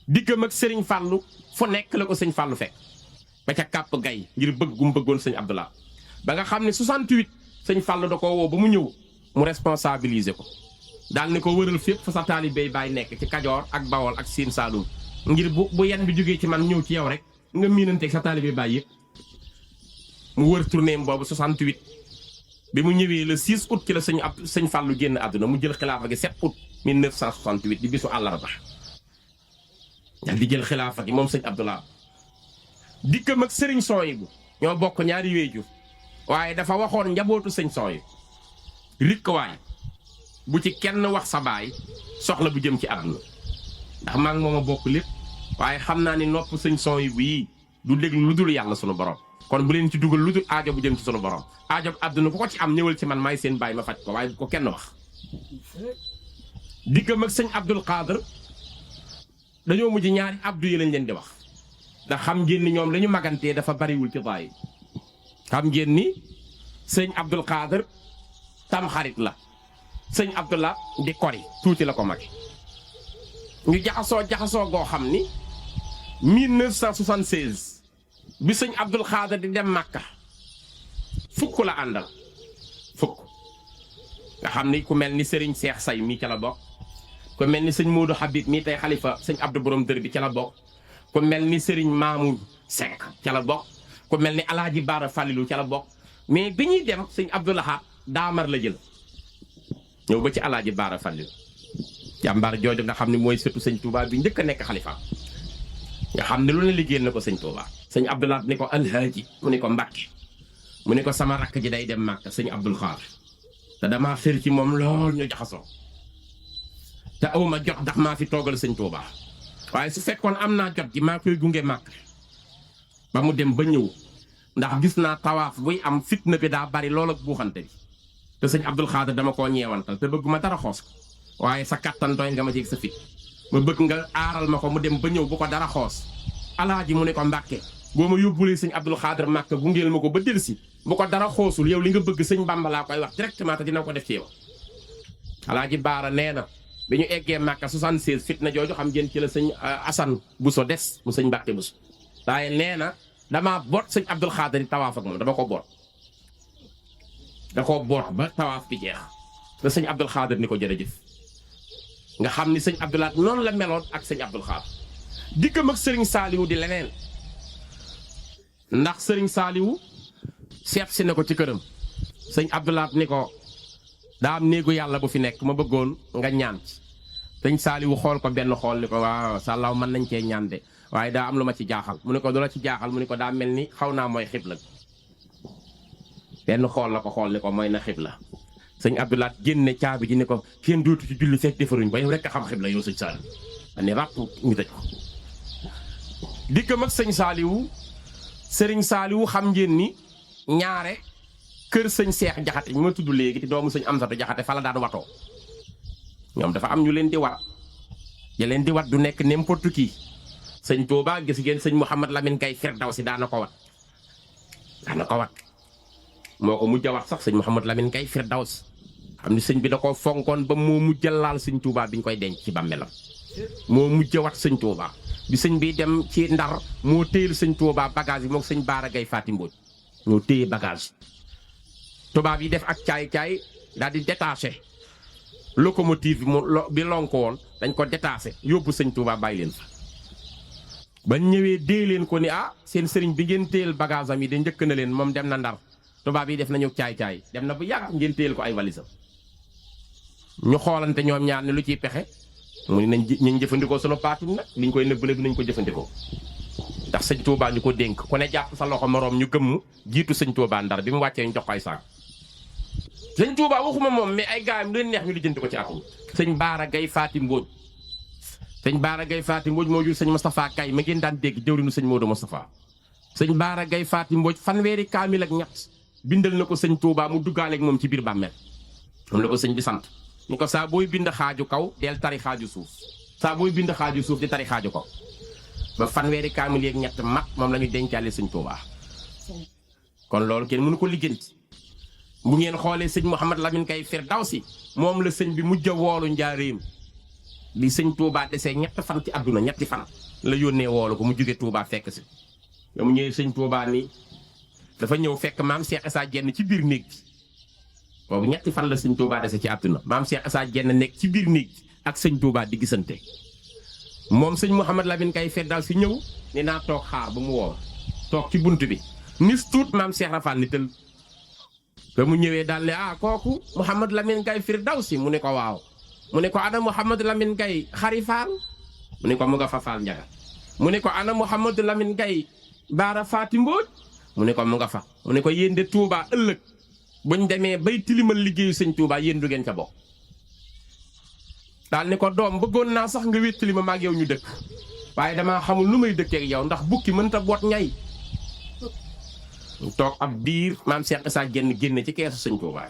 diggam ak sëriñ Fàllu fu nekk la ko sëñ Fàllu fekk ba ca kàpp gay ngir bëggum bëggoon sëñ Abdoulaye ba nga xam ne 68 sëñ Fàllu da ko woo ba mu ñëw mu responsabiliser ko daal ni ko wëral fépp fa sa taalibe baay nekk ci Kajoor ak Bawol ak Siin Saalum ngir bu yan bi jógee ci man ñëw ci yow rek nga miinanteeg sa taalibe baay yëpp mu wër tournée boobu 68 bi mu ñëwee le 6 août ci la sëñ Fàllu génn àdduna mu jël xilaafa gi 7 août 1968 di bisu àllarba daal di jël xilaafa gi moom sëñ Abdoulaye dikkam ak sëriñ Sooyibu ñoo bokk ñaari wéejur waaye dafa waxoon njabootu sëñ Sooyibu rikk waay bu ci kenn wax sa baay soxla bu jëm ci àdduna ndax maa ngi moom a bokk lépp waaye xam naa ni nopp sëñ Sooyibu yi du déglu lu dul yàlla sunu borom kon bu leen ci dugal lu dul aajo bu jëm ci sunu borom aajo àdduna ku ko ci am ñëwal ci man maay seen baay ma faj ko waaye bu ko kenn wax. diggam ak sëñ Abdul Xaadir dañoo mujj ñaari abdu yi lañ leen di wax ndax xam ngeen ni ñoom la ñu magantee dafa bariwul ci baay xam ngeen ni sëñ Abdul Xaadir tam xarit la sëñ Abdullah di kori tuuti la ko mag ñu jaxasoo goo xam ni 1976 bi sëñ Abdul Xaadir di dem Màkka fukk la àndal fukk nga xam ni ku mel ni sëriñ Seex Say mii ca la bokk ku mel ni sëñ Modou Habib mii tey xalifa sëñ Abdou Borom Dër bi ca la bokk ku mel ni sëriñ Mamour Seck ca la bokk ku mel ni Alaaji Baara Falilu ca la bokk mais bi ñuy dem sëñ Abdoulaha daamar la jël ñëw ba ci Alaaji Baara Falilu jàmbaar jooju nga xam ne mooy sëtu sëñ Touba bi njëkk a nekk xalifa nga xam ne lu ne liggéeyal na ko sëñ Touba sëñ Abdoulaye ni ko alhaaji mu ni ko Mbàkke mu ni ko sama rakk ji day dem Màkka sëñ Abdul Xaadir te damaa fër ci moom lool ñu jaxasoo te awma jot ndax maa fi toogal sëñ Touba waaye su fekkoon am naa jot ji maa koy gunge Màkka ba mu dem ba ñëw ndax gis naa tawaaf buy am fitna bi daa bari lool ak buuxante bi te sëñ Abdul Xaadir dama koo ñeewantal te bëgguma dara xoos ko waaye sa kattan doy nga ma ci sa fit ma bëgg nga aaral ma ko mu dem ba ñëw bu ko dara xoos alaaji mu ne ko Mbàkke boo ma yóbbulee sëñ Abdul Xaadir Màkka gungeel ma ko ba delsi bu ko dara xoosul yow li nga bëgg sëñ Bàmba laa koy wax directement te dina ko def ci yow alaaji Baara nee na bi ñu eggee Màkka 76 fitna jooju xam ngeen ci la sëñ Asan Buso des mu sëñ Mbàkke Buso waaye nee na damaa boot sëñ Abdul Xaadir tawaaf ak moom dama ko boot da koo boot ba tawaaf bi jeex te sëñ Abdul Xaadir ni ko jërëjëf nga xam ni sëñ Abdoulaye noonu la meloon ak sëñ Abdul Xaadir diggam ak sëriñ Saaliwu di leneen ndax sëriñ Saaliwu seet si na ko ci këram sëñ Abdoulaye ni ko daa am néegu yàlla bu fi nekk ma bëggoon nga ñaan ci sëñ Saaliwu xool ko benn xool ni ko waaw sàllaaw mën nañ cee ñaan de waaye daa am lu ma ci jaaxal mu ne ko du la ci jaaxal mu ne ko daa mel ni xaw naa mooy xibla benn xool la ko xool ni ko mooy na xibla sëñ Abdoulaye génne caabi ji ni ko kenn dootu ci julli fekk defaruñ ba yow rek a xam xibla yow sëñ Saaliwu ani ràpp ñu tëj ko dikkam ak sëñ Saaliwu sëriñ Saaliwu xam ngeen ni ñaare kër sëñ Seex Jaxate ñu ma tudd léegi te doomu sëñ Amsatu Jaxate fa la daan watoo ñoom dafa am ñu leen di wat ya leen di wat du nekk n'importe qui sëñ Touba gis ngeen sëñ Mouhamad Lamine Gaye Firdawsi daana ko wat moo ko mujj a wax sax sëñ Mouhamad Lamine Gaye Firdawsi xam ni sëñ bi da ko fonkoon ba moo mujj a laal sëñ Touba bi ñu koy denc ci bàmmeelam moo mujj a wat sëñ Touba bi sëñ bi dem ci Ndar moo téyel sëñ Touba bagage bi moom sëñ Baara Gaye Faati Mbooj ñoo téye bagage tubaab yi def ak caay-caay daal di détaché locomotive bi lonko woon dañ ko détaché yóbbu sëñ Touba bàyyi leen fa bañ ñëwee dee leen ko ni seen sëriñ bi ngeen téyel bagage am yi de njëkk na leen moom dem na Ndar tubaab yi def nañu caay-caay dem na bu yàgg ngeen téyel ko ay valisam ñu xoolante ñoom ñaar ne lu ciy pexe mu ne nañ jëfandikoo sunu paatin nag liñ koy nëbbale bi nañ ko jëfandikoo ndax sëñ Touba ñu ko dénk ku ne jàpp sa loxo moroom ñu gëmm jiitu sëñ Touba Ndar bi mu wàccee ñu jox ko ay saak sëñ Touba waxuma moom mais ay gaayam leen neex ñu lijjanti ko ci atum sëñ Baara Gaye Faati Mbooj sëñ Baara Gaye Faati Mbooj moo jur sëñ Moustapha Kay ma ngeen daan dégg jëwrinu sëñ Modou Moustapha sëñ Baara Gay Faati Mbooj fanweeri kaamil ak ñett bindal na ko sëñ Touba mu duggaale ak moom ci biir bàmmeel moom la ko sëñ bi sant ni ko saa booy bind xaaju kaw del tari xaaju suuf saa booy bind xaaju suuf di tari xaaju kaw ba fanweeri kaamil ak ñett mat moom la ñu dencaale sëñ Touba kon loolu kenn mënu ko liggéenti bu ngeen xoolee sëñ Mouhamad Lamine Gaye Firdawsi moom la sëñ bi mujj a woolu njaareem li sëñ Touba desee ñett fan ci àdduna ñetti fan la yónnee woolu ko mu jóge Touba fekk si ba mu ñëwee sëñ Touba ni dafa ñëw fekk maam Cheikh Issa Diène ci biir néeg bi boobu ñetti fan la sëñ Touba dese ci àdduna maam Cheikh Issa Diène nekk ci biir néeg bi ak sëñ Touba di gisante moom sëñ Mouhamad Lamine Gaye Firdawsi ñëw ni naa toog xaar ba mu woo toog ci bunt bi nis tuut maam Cheikh Rafal ni tël ba mu ñëwee daal ne kooku Mouhamad Lamine Gaye Firdawsi mu ne ko waaw mu ne ko ana Mouhamad Lamine Gaye xarifaal mu ne ko mu nga fa faal njaga mu ne ko ana Mouhamad Lamine Gaye Baara Faati Mbooj mu ne ko mu nga fa mu ne ko yéen de Touba ëllëg buñ demee bay tilimal liggéeyu sëñ Touba yéen du ngeen ca bokk daal ne ko doom bëggoon naa sax nga wéttali ma maag yow ñu dëkk waaye damaa xamul lu may dëkkee ak yow ndax bukki mënta boot ñay toog ab diir maam Cheikh Issa Diène génne ci keesu sëñ Touba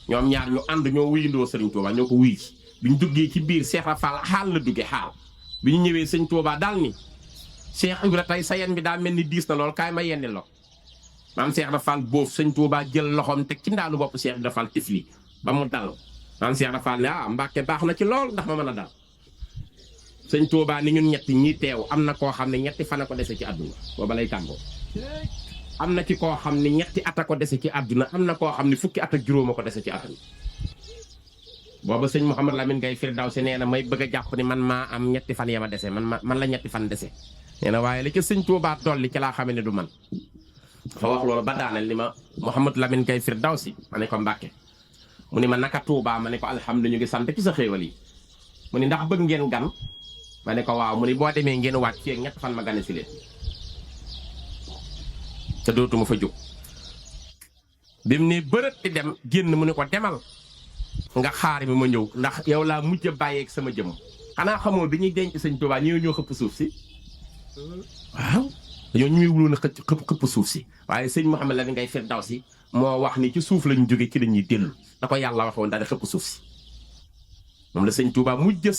ñoom ñaar ñu ànd ñoo wuyindoo sëriñ Touba ñoo ko wuy bi ñu duggee ci biir Cheikh Rafal xaal la duggee xaal bi ñu ñëwee sëñ Touba daal ni Cheikh Ibra tey sa yen bi daa mel ni diis na lool kaay ma yenni lo maam Cheikh Rafal boof sëñ Touba jël loxoom teg ci ndaalu bopp Cheikh Rafal tifli ba mu dal maam Cheikh Rafal ne Mbàkke baax na ci lool ndax ma mën a dal sëñ Touba ni ñun ñetti ñi teew am na koo xam ne ñetti fan a ko dese ci àdduna booba lay tàggoo am na ci koo xam ne ñetti at a ko dese ci àdduna am na koo xam ne fukki at ak juróom a ko dese ci àdduna booba sëñ Mouhamad Lamine Gaye Firdawsi nee na may bëgg a jàpp ni man maa am ñetti fan ya ma dese man la ñetti fan dese nee na waaye li ca sëñ Touba dolli ci laa xamee ne du man dafa wax loolu ba daaneel ni ma Mouhamad Lamine Gaye Firdawsi ma ne ko Mbàkke mu ni ma naka Touba ma ne ko alhamdulilah ñu ngi sant ci sa xéewal yi mu ni ndax bëgg ngeen gan ma ne ko waaw mu ni boo demee ngeen wàcc fii ak ñett fan ma gane si leen te dootuma fa jóg bi mu ne bërët di dem génn mu ne ko demal nga xaar mi ma ñëw ndax yow laa mujj a bàyyeeg sama jëm xanaa xamoo bi ñuy denc sëñ Touba ñoo xëpp suuf si waaw dañoo ñuy wuloon a xëpp suuf si waaye sëñ Mouhamad Lamine Gaye Firdawsi moo wax ni ci suuf lañu jóge ci lañuy dellu da ko yàlla waxoon daal di xëpp suuf si moom la sëñ Touba mujj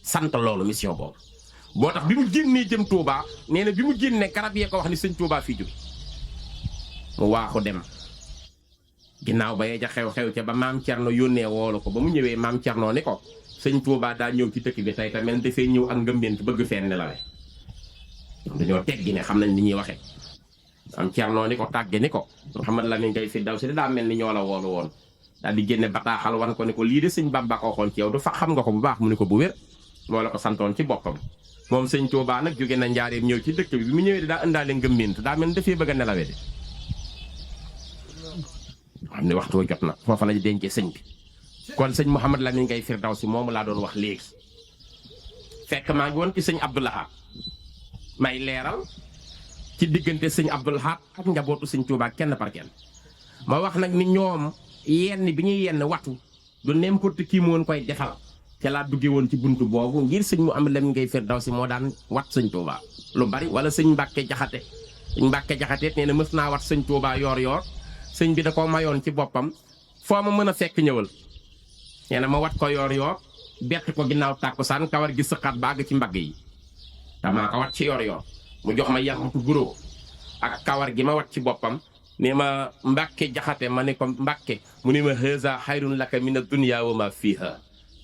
sant loolu mission boobu boo tax bi mu génnee jëm Touba nee na bi mu génnee garab yee ko wax ni sëñ Touba fii jóge mu waaxu dem ginnaaw ba yee ja xew-xew ca ba maam Thierno yónnee woolu ko ba mu ñëwee maam Thierno ni ko sëñ Touba daa ñëw ci dëkk bi tey tamit dafay ñëw ak ngëmbent bëgg fenn la we dañoo teggi ne xam nañ ni ñuy waxee maam Thierno ni ko tàgge ni ko Mouhamad Lamine Gaye Firdawsi daa mel ni ñoo la woolu woon daal di génne bataaxal wan ko ni ko lii de sëñ Bamba ko waxoon ci yow du fa xam nga ko bu baax mu ni ko bu wér moo la ko santoon ci boppam moom sëñ Touba nag jóge na njaareem ñëw ci dëkk bi mu ñëwee daa indaale ngëmbent daa mel ni dafay bëgg a nelawee de xam ne waxtu jot na foofa lañu dencee sëñ bi kon sëñ Mouhamad Lamine Gaye Firdawsi moomu laa doon wax léegi fekk maa ngi woon ci sëñ Abdou Lahad may leeral ci diggante sëñ Abdou Lahad ak njabootu sëñ Touba kenn par kenn ma wax nag ni ñoom yenn bi ñuy yenn watu du n'importe qui mu woon koy defal ca laa duggee woon ci buntu boobu ngir sëñ Mouhamad Lamine Gaye Firdawsi moo daan wat sëñ Touba lu bari wala sëñ Mbàkke Jaxate sëñ Mbàkke Jaxate nee na mës naa wat sëñ Touba yoor sëñ bi da ko mayoon ci boppam foo ma mën a fekk ñëwal nee na ma wat ko yoor bett ko ginnaaw tàkkusaan kawar gi sëqaat baag ci mbagg yi damaa ko wat ci yoor mu jox ma yaxutu guro ak kawar gi ma wat ci boppam ne ma Mbàkke Jaxate ma ne ko Mbàkke mu ne ma haza xayrun laka mina dunya wa ma fiha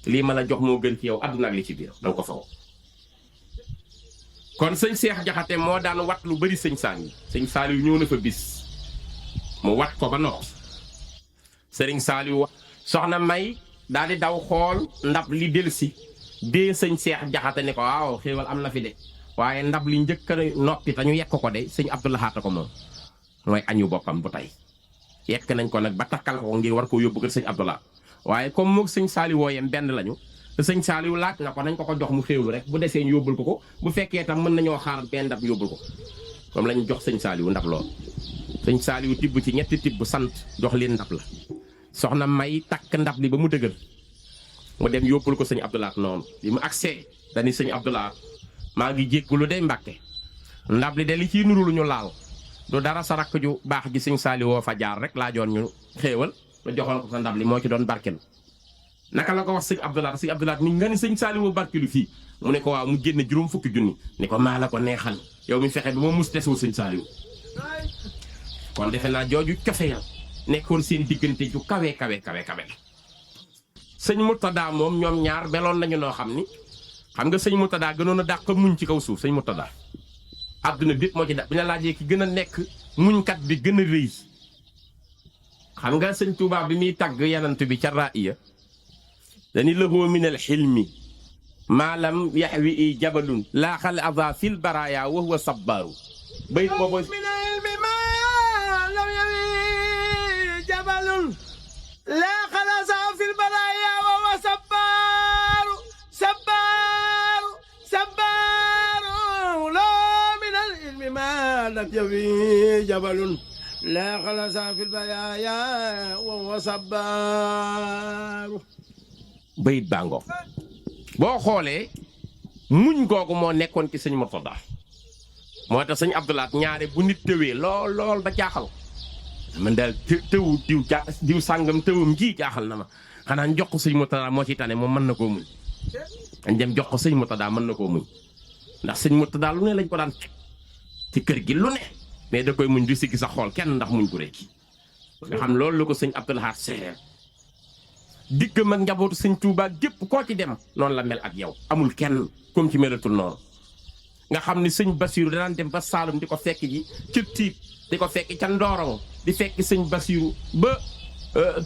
lii ma la jox moo gën ci yow àdduna ak li ci biir danga ko faw kon sëñ Seex Jaxate moo daan wat lu bari sëñ Saaliw ñëw na fa bis mu wat ko ba noppi sëriñ Saaliw soxna May daal di daw xool ndab li delsi dee sëñ Seex Jaxate ne ko waaw xéewal am na fi de waaye ndab li njëkk a noppi te ñu yekk ko de sëñ Abdou Lahad ko moom mooy añu boppam bu tey yekk nañ ko nag ba takkal ko ngir war koo yóbbu kër sëñ Abdou Lahad waaye comme moog sëñ Saaliw wooyem benn lañu te sëñ Saaliw laaj na ko nañ ko jox mu xéewlu rek bu desee ñu yóbbul ko bu fekkee tam mën nañoo xaar benn ndab yóbbul ko moom lañu jox sëñ Saaliw ndab lool sëñ Saaliw tibb ci ñetti tibb sant jox leen ndab la soxna May takk ndab li ba mu dëgër mu dem yóbbul ko sëñ Abdou Lahad noonu bi mu agsee dañi sëñ Abdou Lahad maa ngi jéggulu day Mbàkke ndab li de li ciy nuru lu ñu laal du dara sa rakk ju baax gi sëñ Saali woo fa jaar rek laajoon ñu xéewal ba joxoon ko sa ndab li moo ci doon barkelu naka la ko wax sëñ Abdoulaat ni nga ni sëñ Saali woo barkelu fii mu ne ko waaw mu génne juróom fukki junni ni ko maa la ko neexal yow mi fexe bi ma mus desoo sëñ Saali woo kon defe naa jooju cofe ya nekkoon seen diggante ju kawe sëñ Murtada moom ñoom ñaar meloon nañu noo xam ni xam nga sëñ Murtada gënoon a dàq muñ ci kaw suuf sëñ Murtada àdduna bépp moo ci da bi na laajee ki gën a nekk muñkat bi gën a rëy xam nga sëñ Tuubaa bi muy tagg yanant bi ca raaya dani lahu min al xilmi maalam yaxwi i jabalun laa xal ada fil baraya wa huwa sabbaaru bayit boobu min al ilmi maalam yaxwi jabalun laa xal ada fil baraya wa huwa sabbaaru sabbaaru sabbaaru laa min al ilmi maalam yaxwi jabalun laa xal ada fil baraya wa huwa sabbaaru bayit bàngoo boo xoolee muñ googu moo nekkoon ci sëñ Murtada moo tax sëñ Abdoulaat ñaare bu nit tëwee lool ba jaaxal man daal tëwu diw sàngam tëwam ji jaaxal na ma xanaa jox ko sëñ Murtada moo ci tane moom mën na koo muñ dañ dem jox ko sëñ Murtada mën na koo muñ ndax sëñ Murtada lu ne lañ ko daan teg ci kër gi lu ne mais da koy muñ du siggi sa xool kenn ndax muñ ko rek nga xam loolu la ko sëñ Abdoulaat seer diggam ak njabootu sëñ Touba gépp koo ci dem noonu la mel ak yow amul kenn comme ci melatul noonu nga xam ni sëñ Basiru danaan dem ba Saalum di ko fekk ji ci Tiib di ko fekk ca Ndorong di fekk sëñ Basiru ba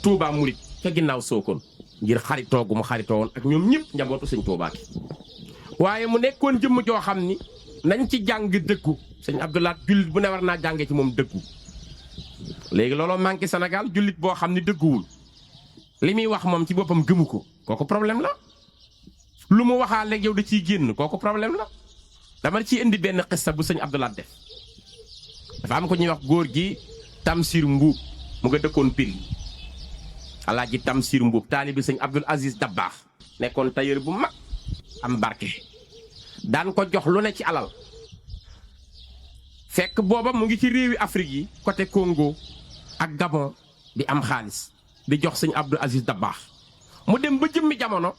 Touba Murit ca ginnaaw Sokone ngir xaritoo gu mu xaritoo woon ak ñoom ñëpp njabootu sëñ Touba ki waaye mu nekkoon jëmm joo xam ni nañ ci jàng dëggu sëñ Abdoulaat jullit bu ne war naa jàngee ci moom dëggu léegi looloo manqué Sénégal jullit boo xam ni dëgguwul li muy wax moom ci boppam gëmu ko kooku problème la lu mu waxaa léegi yow da ciy génn kooku problème la dama ciy indi benn xissa bu sëñ Abdoulaat def dafa am ko ñuy wax góor gi Tamsir Mbuub mu nga dëkkoon Pire Alaaji Tamsir Mbuub taalibi sëñ Abdul Aziz Dabbaax nekkoon tailleur bu mag am barke daan ko jox lu ne ci alal fekk booba mu ngi ci réewi Afrique yi côté Congo ak Gabon di am xaalis di jox sëñ Abdul Aziz Dabbaax mu dem ba jëmmi jamono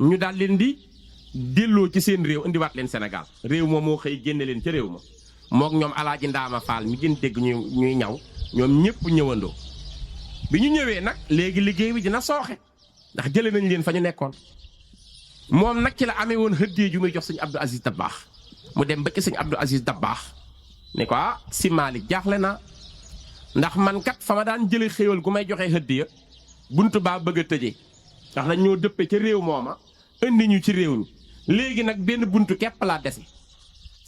ñu daal leen di delloo ci seen réew indiwaat leen Sénégal réew moom moo xëy génne leen ca réew ma mook ñoom Alaaji Ndaama Faal mi gën dégg ñuy ñaw ñoom ñëpp ñëwandoo bi ñu ñëwee nag léegi liggéey bi dina sooxe ndax jëlee nañ leen fa ñu nekkoon moom nag ci la amee woon hëddee ju muy jox sëñ Abdul Aziz Dabbaax mu dem ba ci sëñ Abdul Aziz Dabbaax ne ko si Malick jaaxle naa ndax man kat fa ma daan jëlee xéewal gu may joxee hëddiya buntu baa bëgg a tëjee ndax dañ ñoo dëppe ca réew mooma indi ñu ci réew mi léegi nag benn buntu képp laa dese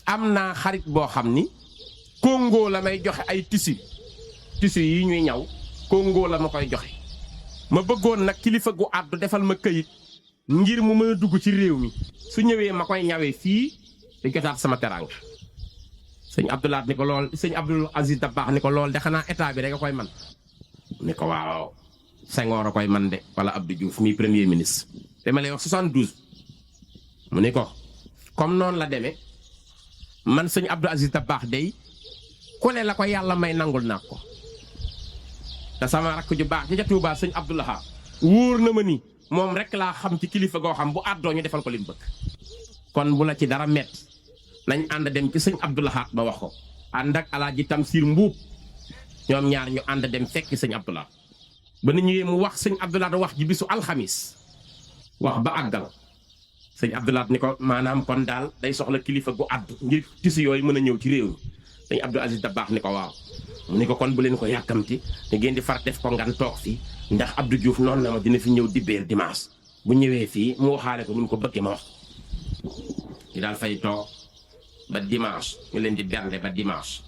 am naa xarit boo xam ni Congo la may joxe ay tissu yi ñuy ñaw Congo la ma koy joxe ma bëggoon nag kilifa gu àddu defal ma këyit ngir mu mën a dugg ci réew mi su ñëwee ma koy ñawee fii di jotaat sama teraanga sëñ Abdoulaat ni ko lool sëñ Abdul Aziz Dabbaax ni ko lool de xanaa état bi rek a koy man ni ko waaw Senghor a koy man de wala Abdou Diouf mi premier ministre dama lay wax 72 mu ni ko comme noonu la demee man sëñ Abdul Aziz Dabbaax day ku ne la ko yàlla may nangul naa ko te sama rakk ju baax ja Tuubaa sëñ Abdoulaha wóor na ma ni moom rek laa xam ci kilifa goo xam bu àddoo ñu defal ko li mu bëgg kon bu la ci dara metti nañ ànd dem ci sëñ Abdoulahat ba wax ko ànd ak Alaaji Tamsir Mbuub ñoom ñaar ñu ànd dem fekk sëñ Abdoulahat ba nu ñëwee mu wax sëñ Abdoulahat wax ji bisu alxamis wax ba àggal sëñ Abdoulahat ni ko maanaam kon daal day soxla kilifa gu àddu ngir tisi yooyu mën a ñëw ci réew mi sëñ Abdul Aziz Dabbaax ni ko waaw mu ni ko kon bu leen ko yàkkamti te ngeen di far def ko ngan toog fii ndax Abdou Diouf noonu la ma dina fi ñëw dibéer dimanche bu ñëwee fii mu waxaale ko ni mu ko bëggee ma wax ñu daal fay toog ba dimanche ñu leen di bernde ba dimanche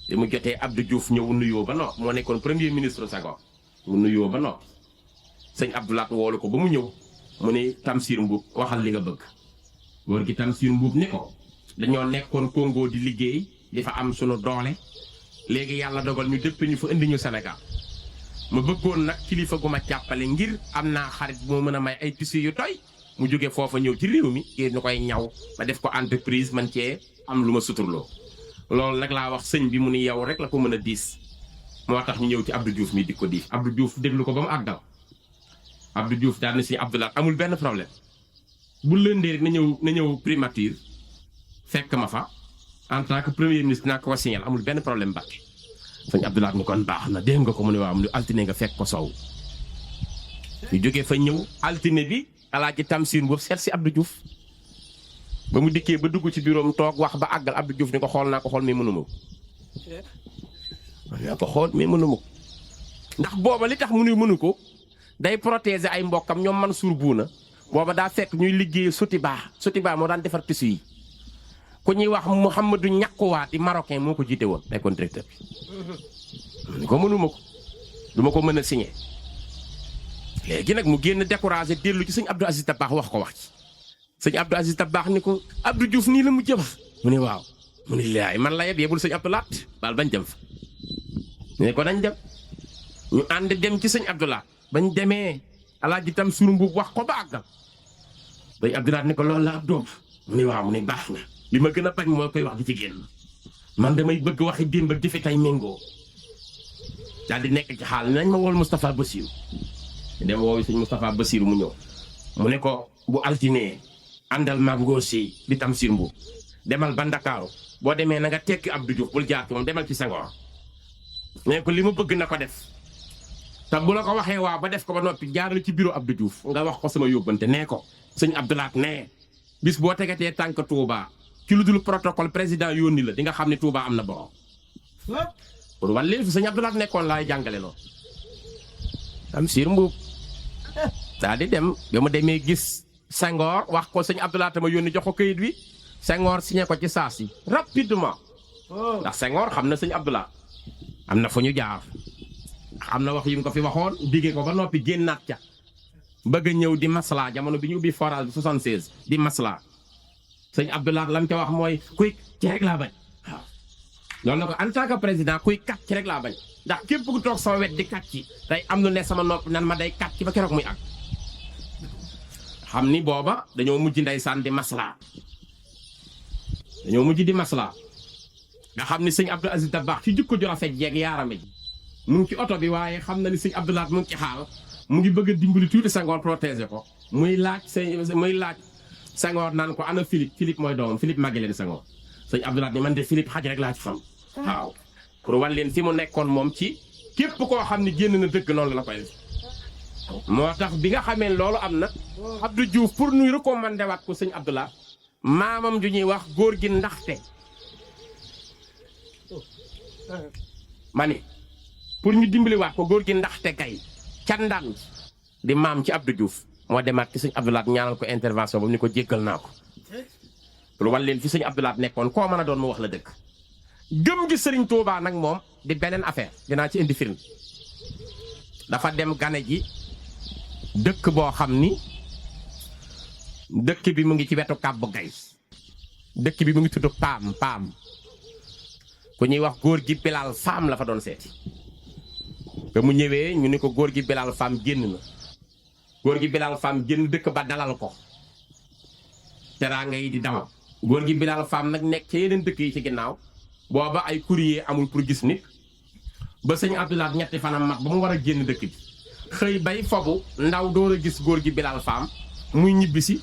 bi mu jotee Abdou Diouf ñëw nuyoo ba noppi moo nekkoon premier ministre Senghor mu nuyoo ba noppi sëñ Abdoulaat woolu ko ba mu ñëw mu ne Tamsir Mbuub waxal li nga bëgg góor gi Tamsir Mbuub ni ko dañoo nekkoon Congo di liggéey di fa am sunu doole léegi yàlla dogal ñu dëpp ñu fa indi ñu Sénégal ma bëggoon nag kilifa gu ma jàppale ngir am naa xarit moo mën a may ay tissus yu doy mu jóge foofa ñëw ci réew mi ngir ñu koy ñaw ma def ko entreprise man cee am lu ma suturloo loolu nag laa wax sëñ bi mu ni yow rek la ko mën a diis moo tax ñu ñëw ci Abdou Diouf mi di ko diif Abdou Diouf déglu ko ba mu àggal Abdou Diouf daal na sëñ Abdou Lahad amul benn problème bu lëndee na ñëw primature fekk ma fa en tant que premier ministre naa ko wa signal amul benn problème Mbàkke sëñ Abdou Lahad ni kon baax na dégg nga ko mu ne waaw mu ne altine nga fekk ko sow ñu jógee fa ñëw altine bi Alaaji Tamsir boobu seet si Abdou Diouf ba mu dikkee ba dugg ci bureau toog wax ba àggal Abdou Diouf ni ko xool naa ko xool mais mënuma ko naa ko xool mais mënuma ko ndax booba li tax mu ne mënu ko day protéger ay mbokkam ñoom Mansour Bouna booba daa fekk ñuy liggéey Sotiba moo daan defar tissu yi ku ñuy wax Mouhamadou Ñakkuwaat di marocain moo ko jiite woon nekkoon directeur bi mu ne ko mënuma ko duma ko mën a signé léegi nag mu génn découragé dellu ci sëñ Abdou Aziz Dabakh wax ko wax ci sëñ Abdou Aziz Dabakh ni ko Abdou Diouf nii la mu jëf mu ne waaw mu ne laay man la yebul sëñ Abdou Lahad baal bañ dem fa ne ko dañ dem ñu ànd dem ci sëñ Abdou Lahad bañ demee Alaaji Tamsir Mbuub wax ko ba àggal sëñ Abdou Lahad ni ko loolu la Abdou mu ne waaw mu ne baax na li ma gën a bañ moo koy wax di ci génn man damay bëgg waxi démb ak jëfe tey méngoo daal di nekk ci xaal nañ ma wool Moustapha Bassirou dem woowu sëñ Moustapha Bassirou mu ñëw mu ne ko bu altine àndal maag ngóor si di Tamsir Mbuub demal ba Ndakaaru boo demee na nga tekki Abdou Diouf bul jaar ci moom demal ci Senghor ne ko li ma bëgg na ko def te bu la ko waxee waaw ba def ko ba noppi jaaral ci bureau Abdou Diouf nga wax ko sama yóbbante nee ko sëñ Abdou Lahad nee bis boo tegatee tànk Touba ci lu dul protocole président yónni la di nga xam ne Touba am na borom pour wan leen fi sëñ Abdou Lahad nekkoon laay jàngale loolu Tamsir Mbuub daa di dem ba mu demee gis Senghor wax ko sëñ Abdou Lahad ma yónni jox ko këyit wi Senghor signé ko ci saa si rapidement ndax Senghor xam na sëñ Abdou Lahad am na fu ñu jaar am na wax yu mu ko fi waxoon diggee ko ba noppi génnaat ca bëgg a ñëw di masla jamono bi ñu ubbi forage bi 76 di masla sëñ Abdou Lahad lam ca wax mooy kuy ci rek laa bañ waaw loolu na ko en tant que président kuy kat ci rek laa bañ ndax képp ku toog sama wet di kat ci tey am lu ne sama nopp nan ma day kat ci ba keroog muy ak xam ni booba dañoo mujj ndeysaan di masla nga xam ni sëñ Abdou Aziz Dabakh ci jikko ju rafet jeeg yaarame ji mu ngi ci oto bi waaye xam na ni sëñ Abdou Lahad mu ngi ci xaal mu ngi bëgg a dimbali tuuti Senghor protéger ko muy laaj Senghor naan ko ana Philippe mooy doomam Philippe Maguilène Senghor sëñ Abdou Lahad ni man de Philippe xaj rek laa ci fam waaw pour wan leen fi mu nekkoon moom ci képp koo xam ne génn na dëgg noonu la koy def moo tax bi nga xamee loolu am na Abdou Diouf pour nuy recommandé waat ko sëñ Abdou Lahad maamam ju ñuy wax góor gi ndaxte ma ni pour ñu dimbaliwaat ko góor gi ndaxte kay ca ndaan di maam ci Abdou Diouf moo demaat ci sëñ Abdou Lahad ñaanal ko intervention ba mu ni ko jéggal naa ko lu wan leen fi sëñ Abdou Lahad nekkoon koo mën a doon mu wax la dëgg gëm gi sëriñ Touba nag moom di beneen affaire dinaa ci indi firnde dafa dem gane ji dëkk boo xam ni dëkk bi mu ngi ci wetu Kàbbu Gay dëkk bi mu ngi tudd Paam ku ñuy wax góor gi Bilal Fam la fa doon seeti ba mu ñëwee ñu ni ko góor gi Bilal Fam génn na góor gi Bilal Fam génn dëkk ba dalal ko teraanga yi di dawal góor gi Bilal Fam nag nekk ci yeneen dëkk yi ci ginnaaw booba ay courrier amul pour gis nit ba sëñ Abdou Lahad ñetti fanam mat ba mu war a génn dëkk bi xëy bay fobu ndaw door a gis góor gi Bilal Fam muy ñibbisi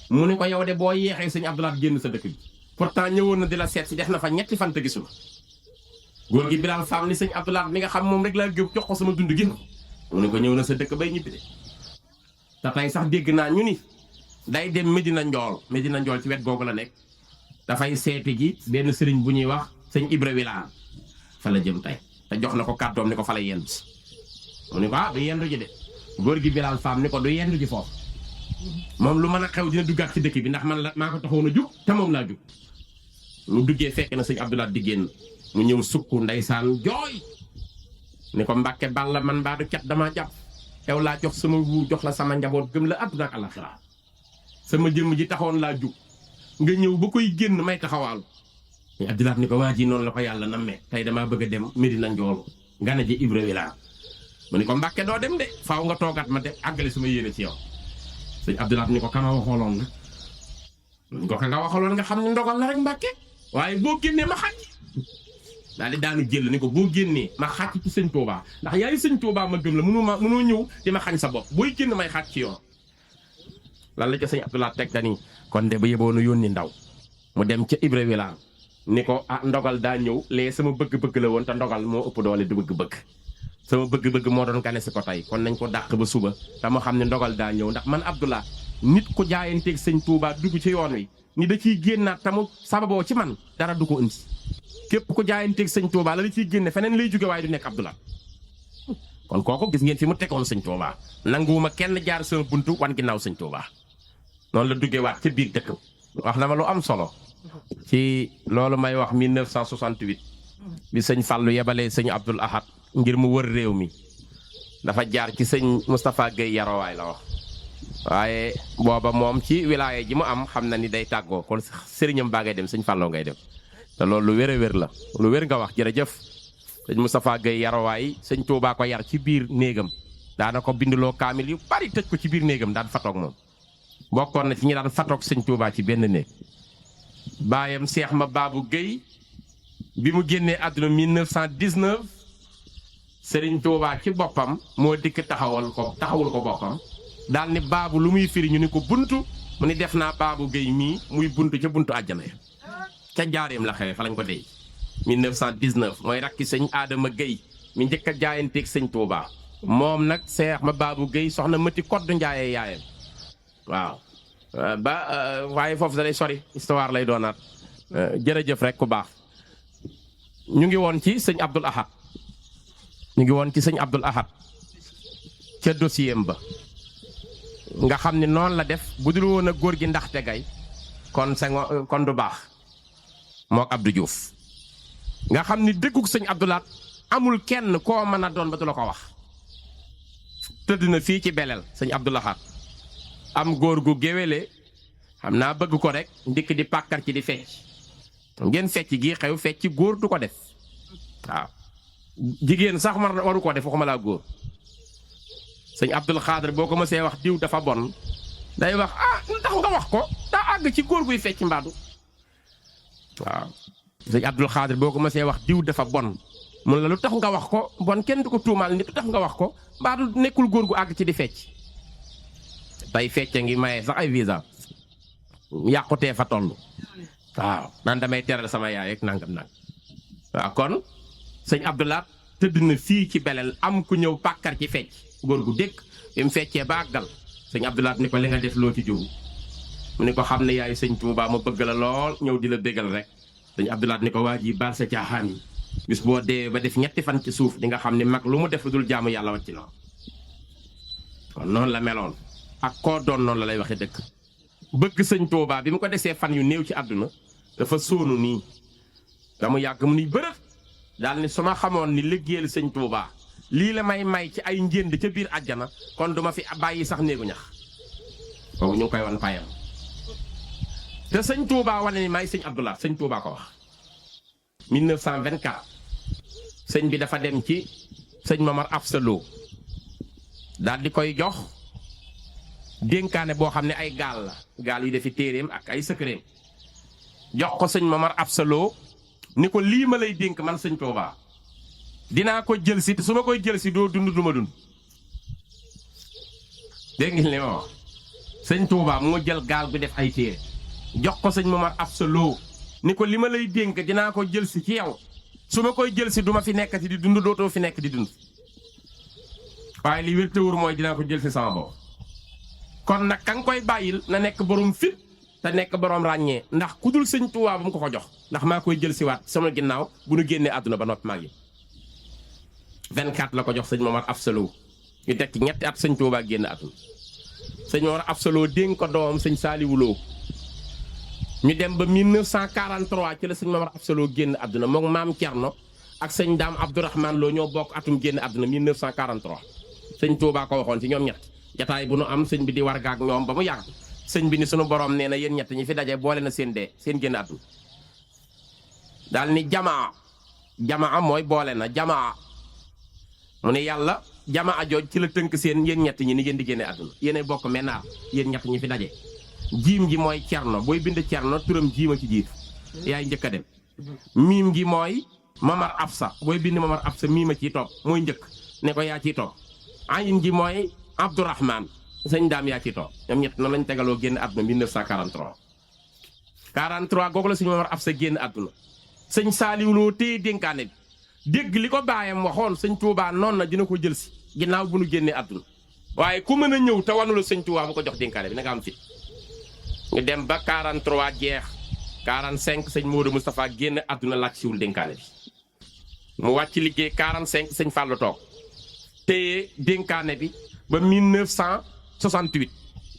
mu ni ko yow de boo yeexee sëñ Abdou Lahad génn sa dëkk bi pourtant ñëwoon na di la seet si def na fa ñetti fan te gisul góor gi Bilal Fam ni sëñ Abdou Lahad mi nga xam moom rek laa jóg jox ko sama dund gi mu ne ko ñëw na sa dëkk bay ñibbi de te tey sax dégg naa ñu ni day dem Medina Njool ci wet googu la nekk dafay seeti ji benn sëriñ bu ñuy wax sëñ Ibra Wilane fa la jëm tey te jox na ko kàddoom ni ko fa la yendu si mu ne ko du yendu ji de góor gi Bilal Fam ni ko du yendu ji foofu moom lu mën a xew dina duggaat ci dëkk bi ndax man la maa ko taxoon a jug te moom laa jug mu duggee fekk na sëñ Abdou Lahad di génn mu ñëw sukk ndeysaan jooy ni ko Mbàkke Balla man mbaadu cat damaa jàpp yow laa jox sama wu jox la sama njaboot gëm la àdduna ak àllaxira sama jëmm ji taxoon laa jug nga ñëw ba koy génn may taxawaalu mais Abdou Lahad ni ko waa ji noonu la ko yàlla nammee tey damaa bëgg a dem Medina Njoolu gana ji Ibra Wilane mu ni ko Mbàkke doo dem de faaw nga toogaat ma dem àggale sama yéene ci yow sëñ Abdou Lahad ni ko kama waxooloon nag ko ka nga waxooloon nga xam ne ndogal la rek Mbàkke waaye boo génnee ma xaj daal di daanu jël ni ko boo génnee ma xàcc ci sëñ Touba ndax yaay sëñ Touba ma gëm la mënoo ñëw di ma xañ sa bopp booy génn may xàcc ci yoon. lan la ca sëñ Abdoulaye teg dani kon de ba yeboonu yónni ndaw mu dem ca Ibra Wilane ni ko ndogal daa ñëw lee sama bëgg-bëgg la woon te ndogal moo ëpp doole du bëgg-bëgg sama bëgg-bëgg moo doon gane si ko tey kon nañ ko dàq ba suba te ma xam ne ndogal daa ñëw ndax man Abdoulaye nit ku jaayanteeg sëñ Touba dugg ci yoon wi ni da ciy génnaat tamu sababoo ci man dara du ko indi képp ku jaayanteeg sëñ Touba la ciy génne feneen lay jóge waaye du nekk Abdoulaye kon kooku gis ngeen fi mu tegoon sëñ Touba nanguwuma kenn jaar sama buntu wan ginnaaw sëñ Touba noonu la duggee waat ca biir dëkk wax na ma lu am solo ci loolu may wax 1968 bi sëñ Fallou yebalee sëñ Abdoul Ahad ngir mu wër réew mi dafa jaar ci sëñ Moustapha Guèye Yarowaay la wax waaye booba moom ci wilaya ji mu am xam na ni day tàggoo kon sëriñam baa ngay dem sëñ Fallou ngay dem te loolu lu wér a wér la lu wér nga wax jërëjëf sëñ Moustapha Guèye Yarowaay sëñ Touba ko yar ci biir néegam daana ko binduloo kaamil yu bari tëj ko ci biir néegam daan fatoog moom bokkoon na ci ñi daan fatoog sëñ Touba ci benn néeg baayam Seex ma Baabu Guèye bi mu génnee àdduna 1919 Sëriñ Touba ci boppam moo dikk taxawul ko boppam daal ni baabu lu muy firi ñu ni ko buntu mu ni def naa Baabu Guèye mii muy buntu ca buntu àjjana ya ca jaareem la xewe fa lañ ko dey 1919 mooy rakki sëñ Adama Guèye mi njëkk a jaayanteeg sëñ Touba moom nag Seex ma Baabu Guèye soxna Mati Koddu Njaayee yaayam waaw waaye foofu da lay sori histoire lay doonaat jërëjëf rek ku baax ñu ngi woon ci sëñ Abdoul Ahad ca dossier ba nga xam ne noonu la def bu dul woon a góor gi ndaxte gay kon du baax mook Abdou Diouf nga xam ni dëggug sëñ Abdoul Ahad amul kenn koo mën a doon ba du la ko wax tëdd na fii ci beleel sëñ Abdoul Ahad am góor gu géwéle xam naa bëgg ko rek ndikk di pàkkar ci di fecc ngeen fecc gi xew fecc góor du ko def waaw jigéen sax waru ko def waxuma laa góor sëñ Abdul Xaadir boo ko mësee wax diw dafa bon day wax lu tax nga wax ko daa àgg ci góor guy fecc mbaadu waaw sëñ Abdul Xaadir boo ko mësee wax diw dafa bon mun la lu tax nga wax ko bon kenn du ko tuumaal nit lu tax nga wax ko mbaadu nekkul góor gu àgg ci di fecc tey fecce ngi maye sax ay visa yàqutee fa toll waaw naan damay teral sama yaay ak nangam waaw kon sëñ Abdoul Ahad tëdd na fii ci beleel am ku ñëw pàkkar ci fecc góor gu dëkk bi mu feccee ba àggal sëñ Abdoul Ahad ni ko li nga def loo ci jógu mu ni ko xam ne yaay sëñ Touba ma bëgg la lool ñëw di la bégal rek sëñ Abdoul Ahad ni ko waa ji baal sa caaxaan yi bis boo dee ba def ñetti fan ci suuf di nga xam ne mag lu mu def lu dul jaamu yàlla wàcc na kon noonu la meloon ak koo doon noonu la lay waxe dëkk bëgg sëñ Touba bi mu ko desee fan yu néew ci àdduna dafa sóonu nii damu yàgg mu ni bërëf daal ni su ma xamoon ni liggéeyal sëñ Touba lii la may ci ay njënd ca biir àjjana kon duma fi bàyyi sax néegu ñax boobu ñu ngi koy wan payam te sëñ Touba wane ni may sëñ Abdoul Ahad sëñ Touba ko wax 1924 sëñ bi dafa dem ci sëñ Momar Afsa Lo daal di koy jox dénkaane boo xam ne ay gaal la gaal yu defi téeréem ak ay sëkkëreem jox ko sëñ Momar Afsa Lo ni ko lii ma lay dénk man sëñ Touba dinaa ko jël si te su ma koy jël si doo dund du ma dund dégg ngeen li ma wax sëñ Touba moo jël gaal bi def ay téere jox ko sëñ Momar Afsa Lo ni ko li ma lay dénk dinaa ko jël si ci yow su ma koy jël si du ma fi nekkati di dund dootoo fi nekk di dund waaye li wér te wóor mooy dinaa ko jël si sama bopp kon nag ka nga koy bàyyil na nekk borom fit te nekk borom ràññee ndax ku dul sëñ Touba bu mu ko jox ndax maa koy jël si waat sama ginnaaw bu nu génnee àdduna ba noppi maa ngi 24 la ko jox sëñ Momar Afsa Lo ñu teg ci ñetti at sëñ Touba génn àdduna sëñ Momar Afsa Lo dénk ko doomam sëñ Saliou Lo ñu dem ba 1943 ci la sëñ Momar Afsa Lo génn àdduna moom maam Thierno ak sëñ Daam Abdourahmane Lo ñoo bokk atum génn àdduna 1943 sëñ Touba ko waxoon ci ñoom ñett jataay bu nu am sëñ bi di wargaak ñoom ba mu yàgg sëñ bi ni sunu borom nee na yéen ñett ñi fi daje boole na seen dee seen génn àdduna daal ni jamaa mooy boole na jamaa mu ne yàlla jamaa jooj ci la tënk seen yéen ñett ñi ni ngeen di génne àdduna yéenay bokk mennaar yéen ñett ñi fi daje jiim ji mooy Cerno booy bind Cerno turam jiima ci jiitu yaay njëkk a dem miim gi mooy Mamar Absa booy bind Mamar Absa miim a ciy topp mooy njëkk ne ko yaa ciy topp ayin gi mooy Abdourahman sëñ daam yaa ciy topp ñoom ñett noonu lañ tegaloo génn àdduna 1943 43 googu la sëñ Mamar Absa génn àdduna sëñ Saaliw Lo téye dénkaane bi dégg li ko baayam waxoon sëñ Touba noonu na dina ko jël si ginnaaw bu nu génnee àdduna waaye ku mën a ñëw te wanu la sëñ Touba bu ko jox dénkaane bi na nga am fit ñu dem ba 43 jeex 45 sëñ Modou Moustapha génn àdduna laaj siwul dénkaane bi mu wàcc liggéey 45 sëñ Fallou toog téye dénkaane bi ba 1968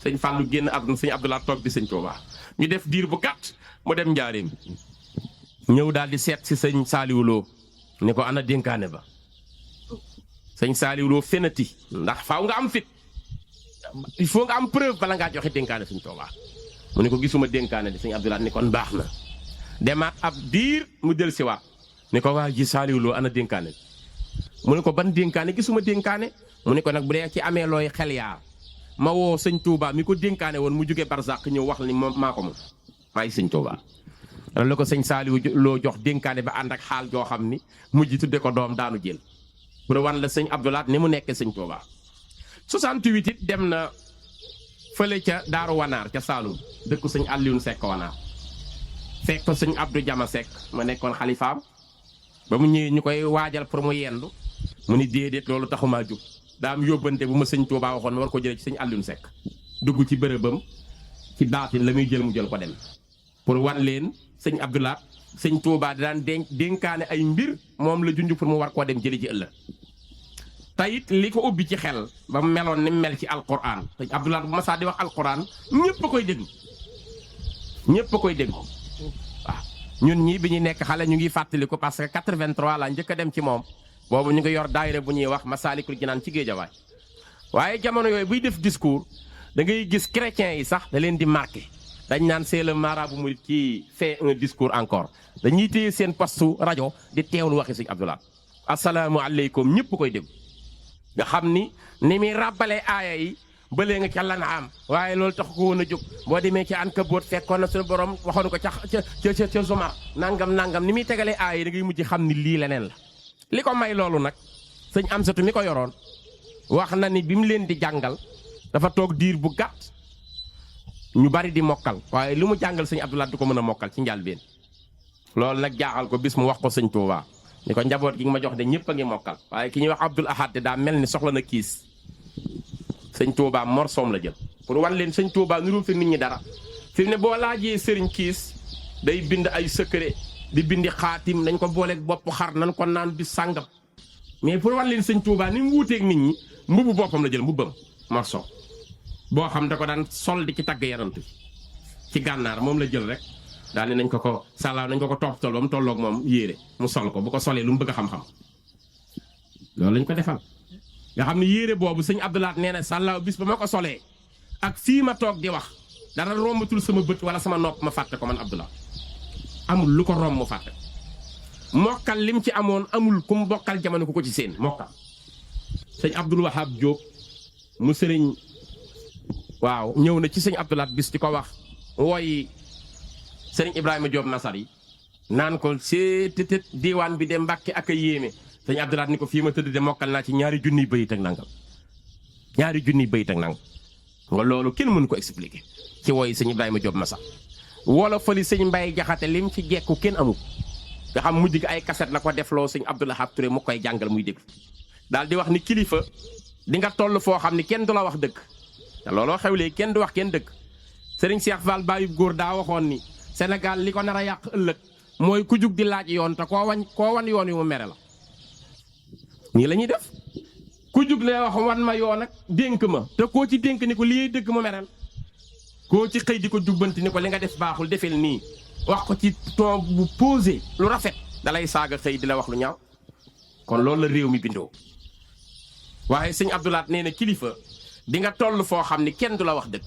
sëñ Fallou génn àdduna sëñ Abdoulaye toog di sëñ Touba ñu def diir bu gàtt mu dem njaareem ñëw daal di seet si sëñ Saaliw Lo ne ko ana dénkaane ba sëñ Saaliw Lo fenati ndax faaw nga am fit il faut nga am preuve bala ngaa joxe dénkaane sëñ Touba mu ne ko gisuma dénkaane di sëñ Abdoulaye ni kon baax na demaat ab diir mu del si waat ni ko waa ji Saaliw Lo ana dénkaane bi mu ne ko ban dénkaane gisuma dénkaane mu ne ko nag bu dee ci amee looy xel yaar ma woo sëñ Touba mi ko dénkaane woon mu jóge barzak ñëw wax ni moom maa ko moom maay sëñ Touba loolu la ko sëñ Saaliw Lo jox dénkaane ba ànd ak xaal joo xam ni mujj tudde ko doom daanu jël pour wan la sëñ Abdoulaye ni mu nekkee sëñ Touba 68 it dem na fële ca Daaru Wanaar ca Saalum dëkku sëñ Alioune Seck Wanaar fekk ko sëñ Abdou Jama Seck ma nekkoon xalifaam ba mu ñëwee ñu koy waajal pour mu yendu mu ni déedéet loolu taxumaa jóg daa am yóbbante bu ma sëñ Touba waxoon ma war ko jëlee ci sëñ Alioune Seck dugg ci bërëbam ci baatin la muy jël mu jël ko dem pour wan leen sëñ Abdoulaye sëñ Touba daan dénkaane ay mbir moom la junj pour mu war koo dem jëli ci ëllëg tayit li ko ubbi ci xel ba mu meloon ni mel ci alquran sëñ Abdoulaye bu ma saa di wax alquran ñëpp a koy déglu ñëpp a koy déglu waaw ñun ñii bi ñu nekk xale ñu ngi fàttali ko parce que 83 la njëkk a dem ci moom boobu ñu ngi yor daayira bu ñuy wax Masaalikul Jinaan ci Géejawaay waaye jamono yooyu buy def discours da ngay gis chrétiens yi sax da leen di marqué dañ naan c'est le marabout mouride qui fait un discours encore dañuy téye seen postu rajo di teewlu waxi sëñ Abdoulaye asalaamualeykum ñëpp koy déglu nga xam ni muy ràbbalee aaya yi bëlee nga ca Lanaam waaye loolu tax ko woon a jóg boo demee ci Ankabut fekkoon na suñu borom waxoon ko ca Zumar nangam ni muy tegalee aaya yi da ngay mujj xam ni lii leneen la. li ko may loolu nag sëñ Amsatu mi ko yoroon wax na ni bi mu leen di jàngal dafa toog diir bu gàtt ñu bari di mokkal waaye li mu jàngal sëñ Abdoulaye du ko mën a mokkal ci njàlbéen loolu nag jaaxal ko bis mu wax ko sëñ Touba ni ko njaboot gi nga ma jox de ñëpp a ngi mokkal waaye ki ñuy wax Abdoul Ahad de daa mel ni soxla na kiis sëñ Touba morsoom la jël pour wan leen sëñ Touba nuru fi nit ñi dara fi mu ne boo laajee sëriñ kiis day bind ay secret di bindi xaatim nañ ko booleeg bopp xar nañ ko naan bis sàngam mais pour wan leen sëñ Touba ni mu wuuteeg nit ñi mbubu boppam la jël mbubbam morsoom boo xam da ko daan sol di ci tagg yarantu ci gànnaar moom la jël rek daal ni nañ ko sàllaaw nañ ko toppatoo ba mu tolloog moom yéere mu sol ko bu ko solee lu mu bëgg a xam-xam loolu lañ ko defal nga xam ne yéere boobu sëñ Abdoulaye nee na sàllaaw bis ba ma ko solee ak fii ma toog di wax dara rombatul sama bët wala sama nopp ma fàtte ko man Abdoulaye amul lu ko romb mu fàtte mokkal lim ci amoon amul ku mu bokkal jamono ku ko ci seen mokkal sëñ Abdoul Wahab Diop mu sëriñ waaw ñëw na ci sëñ Abdoulaye bis di ko wax wooy sëriñ Ibrahima Diop Nasar yi naan ko seetet diwaan bi de Mbàkke ak a yéeme sëñ Abdoulaye ni ko fii ma tëdd de mokkal naa ci 2 junniy bayit ak nangam 2 junniy bayit ak nangam nga loolu kenn mënu ko expliquer ci wooy sëñ Ibrahima Diop Nasar wala fali sëñ Mbaye Jaxate lim ci jekku kenn amul nga xam mujj gi ay kaset la ko defloo sëñ Abdoul Ahad Touré mu koy jàngal muy déglu daal di wax ni kilifa di nga toll foo xam ni kenn du la wax dëgg te looloo xewlee kenn du wax kenn dëgg sëriñ Cheikh Fall Bayub Góor daa waxoon ni Sénégal li ko nar a yàq ëllëg mooy ku jug di laaj yoon te koo wan yoon yu mu mere la nii la ñuy def ku jug lee wax wan ma yoon ak dénk ma te koo ci dénk ni ko lii dëgg mu merel koo ci xëy di ko jubbanti ni ko li nga def baaxul defel nii wax ko ci ton bu posé lu rafet dalay saaga xëy di la wax lu ñaaw kon loolu la réew mi bindoo waaye sëñ Abdoulaye nee na kilifa di nga toll foo xam ni kenn du la wax dëgg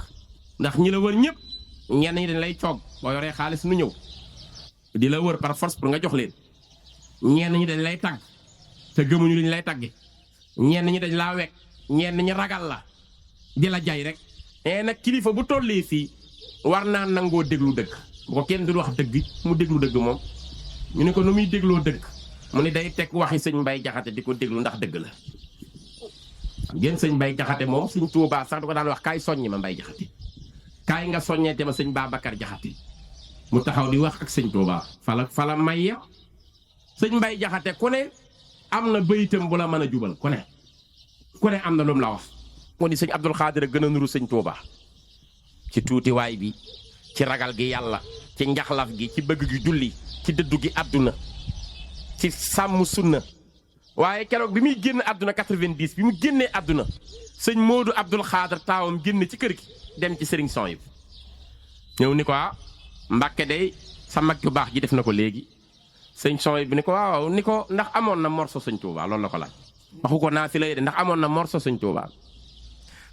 ndax ñi la wër ñëpp ñenn ñi dañ lay coog boo yoree xaalis nu ñëw di la wër par force pour nga jox leen ñenn ñi dañ lay tagg te gëmuñu li ñu lay tagge ñenn ñi dañ laa wekk ñenn ñi ragal la di la jay rek mais nag kilifa bu tollee fii war naa nangoo déglu dëgg bu ko kenn du wax dëgg mu déglu dëgg moom ñu ne ko nu muy dégloo dëgg mu ne day teg waxi sëñ Mbay Jaxate di ko déglu ndax dëgg la. ngeen sëñ Mbay Jaxate moom sëñ Tuubaa sax da ko daan wax kaay soññi ma Mbay Jaxate kaay nga soññeete ma sëñ Babacar Jaxate mu taxaw di wax ak sëñ Tuubaa fala may ya sëñ Mbay Jaxate ku ne am na bëyitam bu la mën a jubal ku ne am na lu mu la wax. moo di sëñ Abdul Xaadir a gën a nuru sëñ Tuubaa ci tuutiwaay bi ci ragal gi yàlla ci njaxlaf gi ci bëgg gi julli ci dëddu gi àdduna ci sàmm sunna waaye keroog bi muy génn àdduna 90 bi mu génnee àdduna sëñ Moodu Abdul Xaadir taawam génn ci kër gi dem ci sëriñ son yi ñëw ni ko Mbàkke day sa mag ju baax ji def na ko léegi sëñ son bi ni ko waaw ni ko ndax amoon na morso sëñ Tuubaa loolu la ko laaj waxu ko naa fi lay de ndax amoon na morso sëñ Tuubaa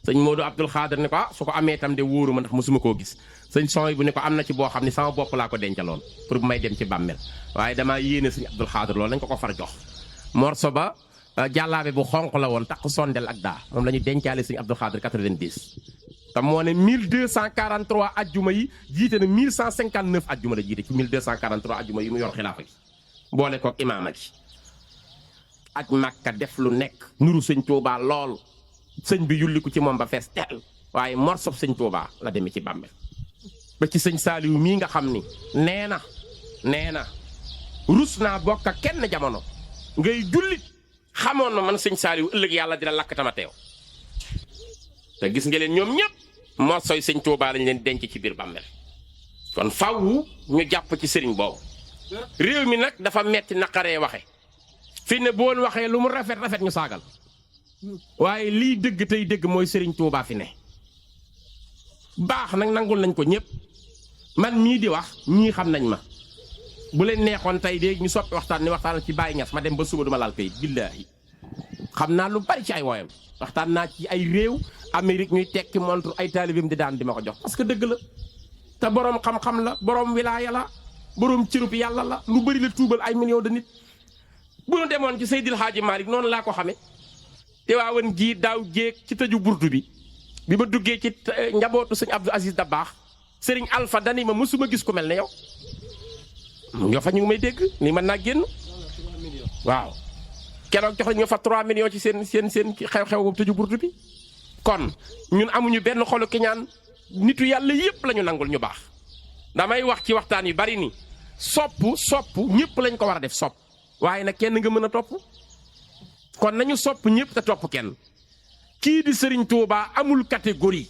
sëñ Moodu Abdul Xaadir ni ko su ko amee itam de wóoruma ndax mosuma koo gis sëñ son bu ni ko am na ci boo xam ne sama bopp laa ko dencaloon pour bu may dem ci bàmmeel waaye damaa yéene sëñ Abdul Xaadir loolu lañ ko far jox morso ba jàllaabe bu xonq la woon takk sondel ak daa moom la ñu dencaale sëñ Abdul Xaadir 90 te moo ne 1243 ajjuma yi jiite na 1159 ajjuma la jiite ci 1243 ajjuma yi mu yor xilaafa gi boole koog imaama gi aj Makka def lu nekk nuru sëñ Tuubaa lool sëñ bi yulliku ci moom ba fees teel waaye morsob sëñ Tuubaa la demee ci bàmmeel ba ci sëñ Saaliw mii nga xam ni nee na rus naa bokk ak kenn jamono ngay jullit xamoon na man sëñ Saaliw ëllëg yàlla dina lakk tama teew te gis nga leen ñoom ñëpp morsoy sëñ Tuubaa lañ leen denc ci biir bàmmeel kon fawwu ñu jàpp ci sëriñ boobu réew mi nag dafa metti naqaree waxe fi ne boon waxee lu mu rafet ñu saagal waaye lii dëgg tey dëgg mooy sëriñ Tuubaa fi ne baax nag nangul nañ ko ñëpp man mii di wax ñii xam nañ ma bu leen neexoon tey de ñu soppi waxtaan ni waxtaan ci Baye Niass ma dem ba suba duma laal kayit billaahi xam naa lu bari ci ay wooyam waxtaan naa ci ay réew Amérique ñuy tekki montre ay taalibeem di daan di ma ko jox parce que dëgg la te boroom xam-xam la boroom wilaaya la boroom cërub yàlla la lu bari la tuubal ay millions de nit bu nu demoon ci Seydil Hadji Malick noonu laa ko xame te waawan ji daaw jéeg ci tëju burtu bi ma duggee ci njabootu sëñ Abdou Aziz Dabakh sëriñ Alpha dani ma mësuma gis ku mel ne yow fa ñu ngi may dégg ni mën naa génn waaw keroog jox ñu fa 3 millions ci seen xew-xew boobu tëju burtu bi kon ñun amuñu benn xolu ki ñaan nitu yàlla yëpp lañu nangul ñu baax damay wax ci waxtaan yu bari ni sopp ñëpp lañ ko war a def sopp waaye nag kenn nga mën a topp kon nañu sopp ñëpp te topp kenn kii di Serigne Touba amul catégorie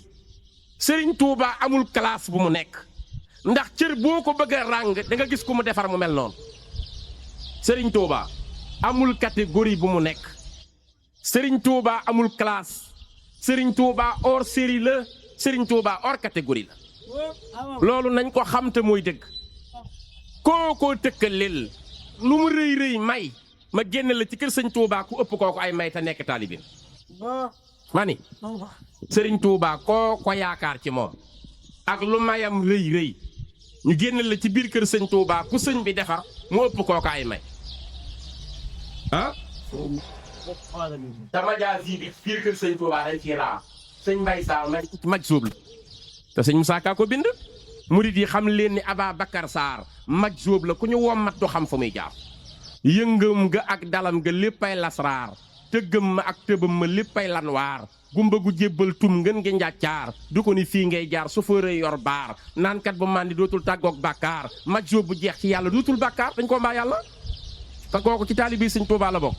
Serigne Touba amul classe bu mu nekk ndax cër boo ko bëgg a ràng da nga gis ku mu defar mu mel noonu Serigne Touba amul catégorie bu mu nekk Serigne Touba amul classe Serigne Touba hors série la Serigne Touba hors catégorie la loolu nañ ko xam te mooy dëgg kookoo tëkkaleel lu mu rëy may ma génn la ci kër sëñ Touba ku ëpp kooku ay may te nekk taalibin ma ni Serigne Touba koo ko yaakaar ci moom ak lu mayam rëy ñu génn la ci biir kër sëñ Touba ku sëñ bi defar mu ëpp kooku ay may dama jaa si bi biir kër sëñ Touba dañ ci raa sëñ Mbay Saar maj suub la te sëñ Moussa Ka ko bind murid yi xam leen ni Ababacar Sarr maj suub la ku ñu wommat du xam fa muy jaar yëngam ga ak dalam ga léppay lasraar tëggam ma ak tëbam ma léppay lanwaar gumba gu jébbal tum ngeen ngi njàccaar du ko ni fii ngay jaar sofëre yor baar naankat bu màndi dootul tàggoog bàkkaar maj suub bu jeex ci yàlla dootul bàkkaar dañ ko mbaa yàlla te kooku ci taalibi sëñ Tuubaa la bokk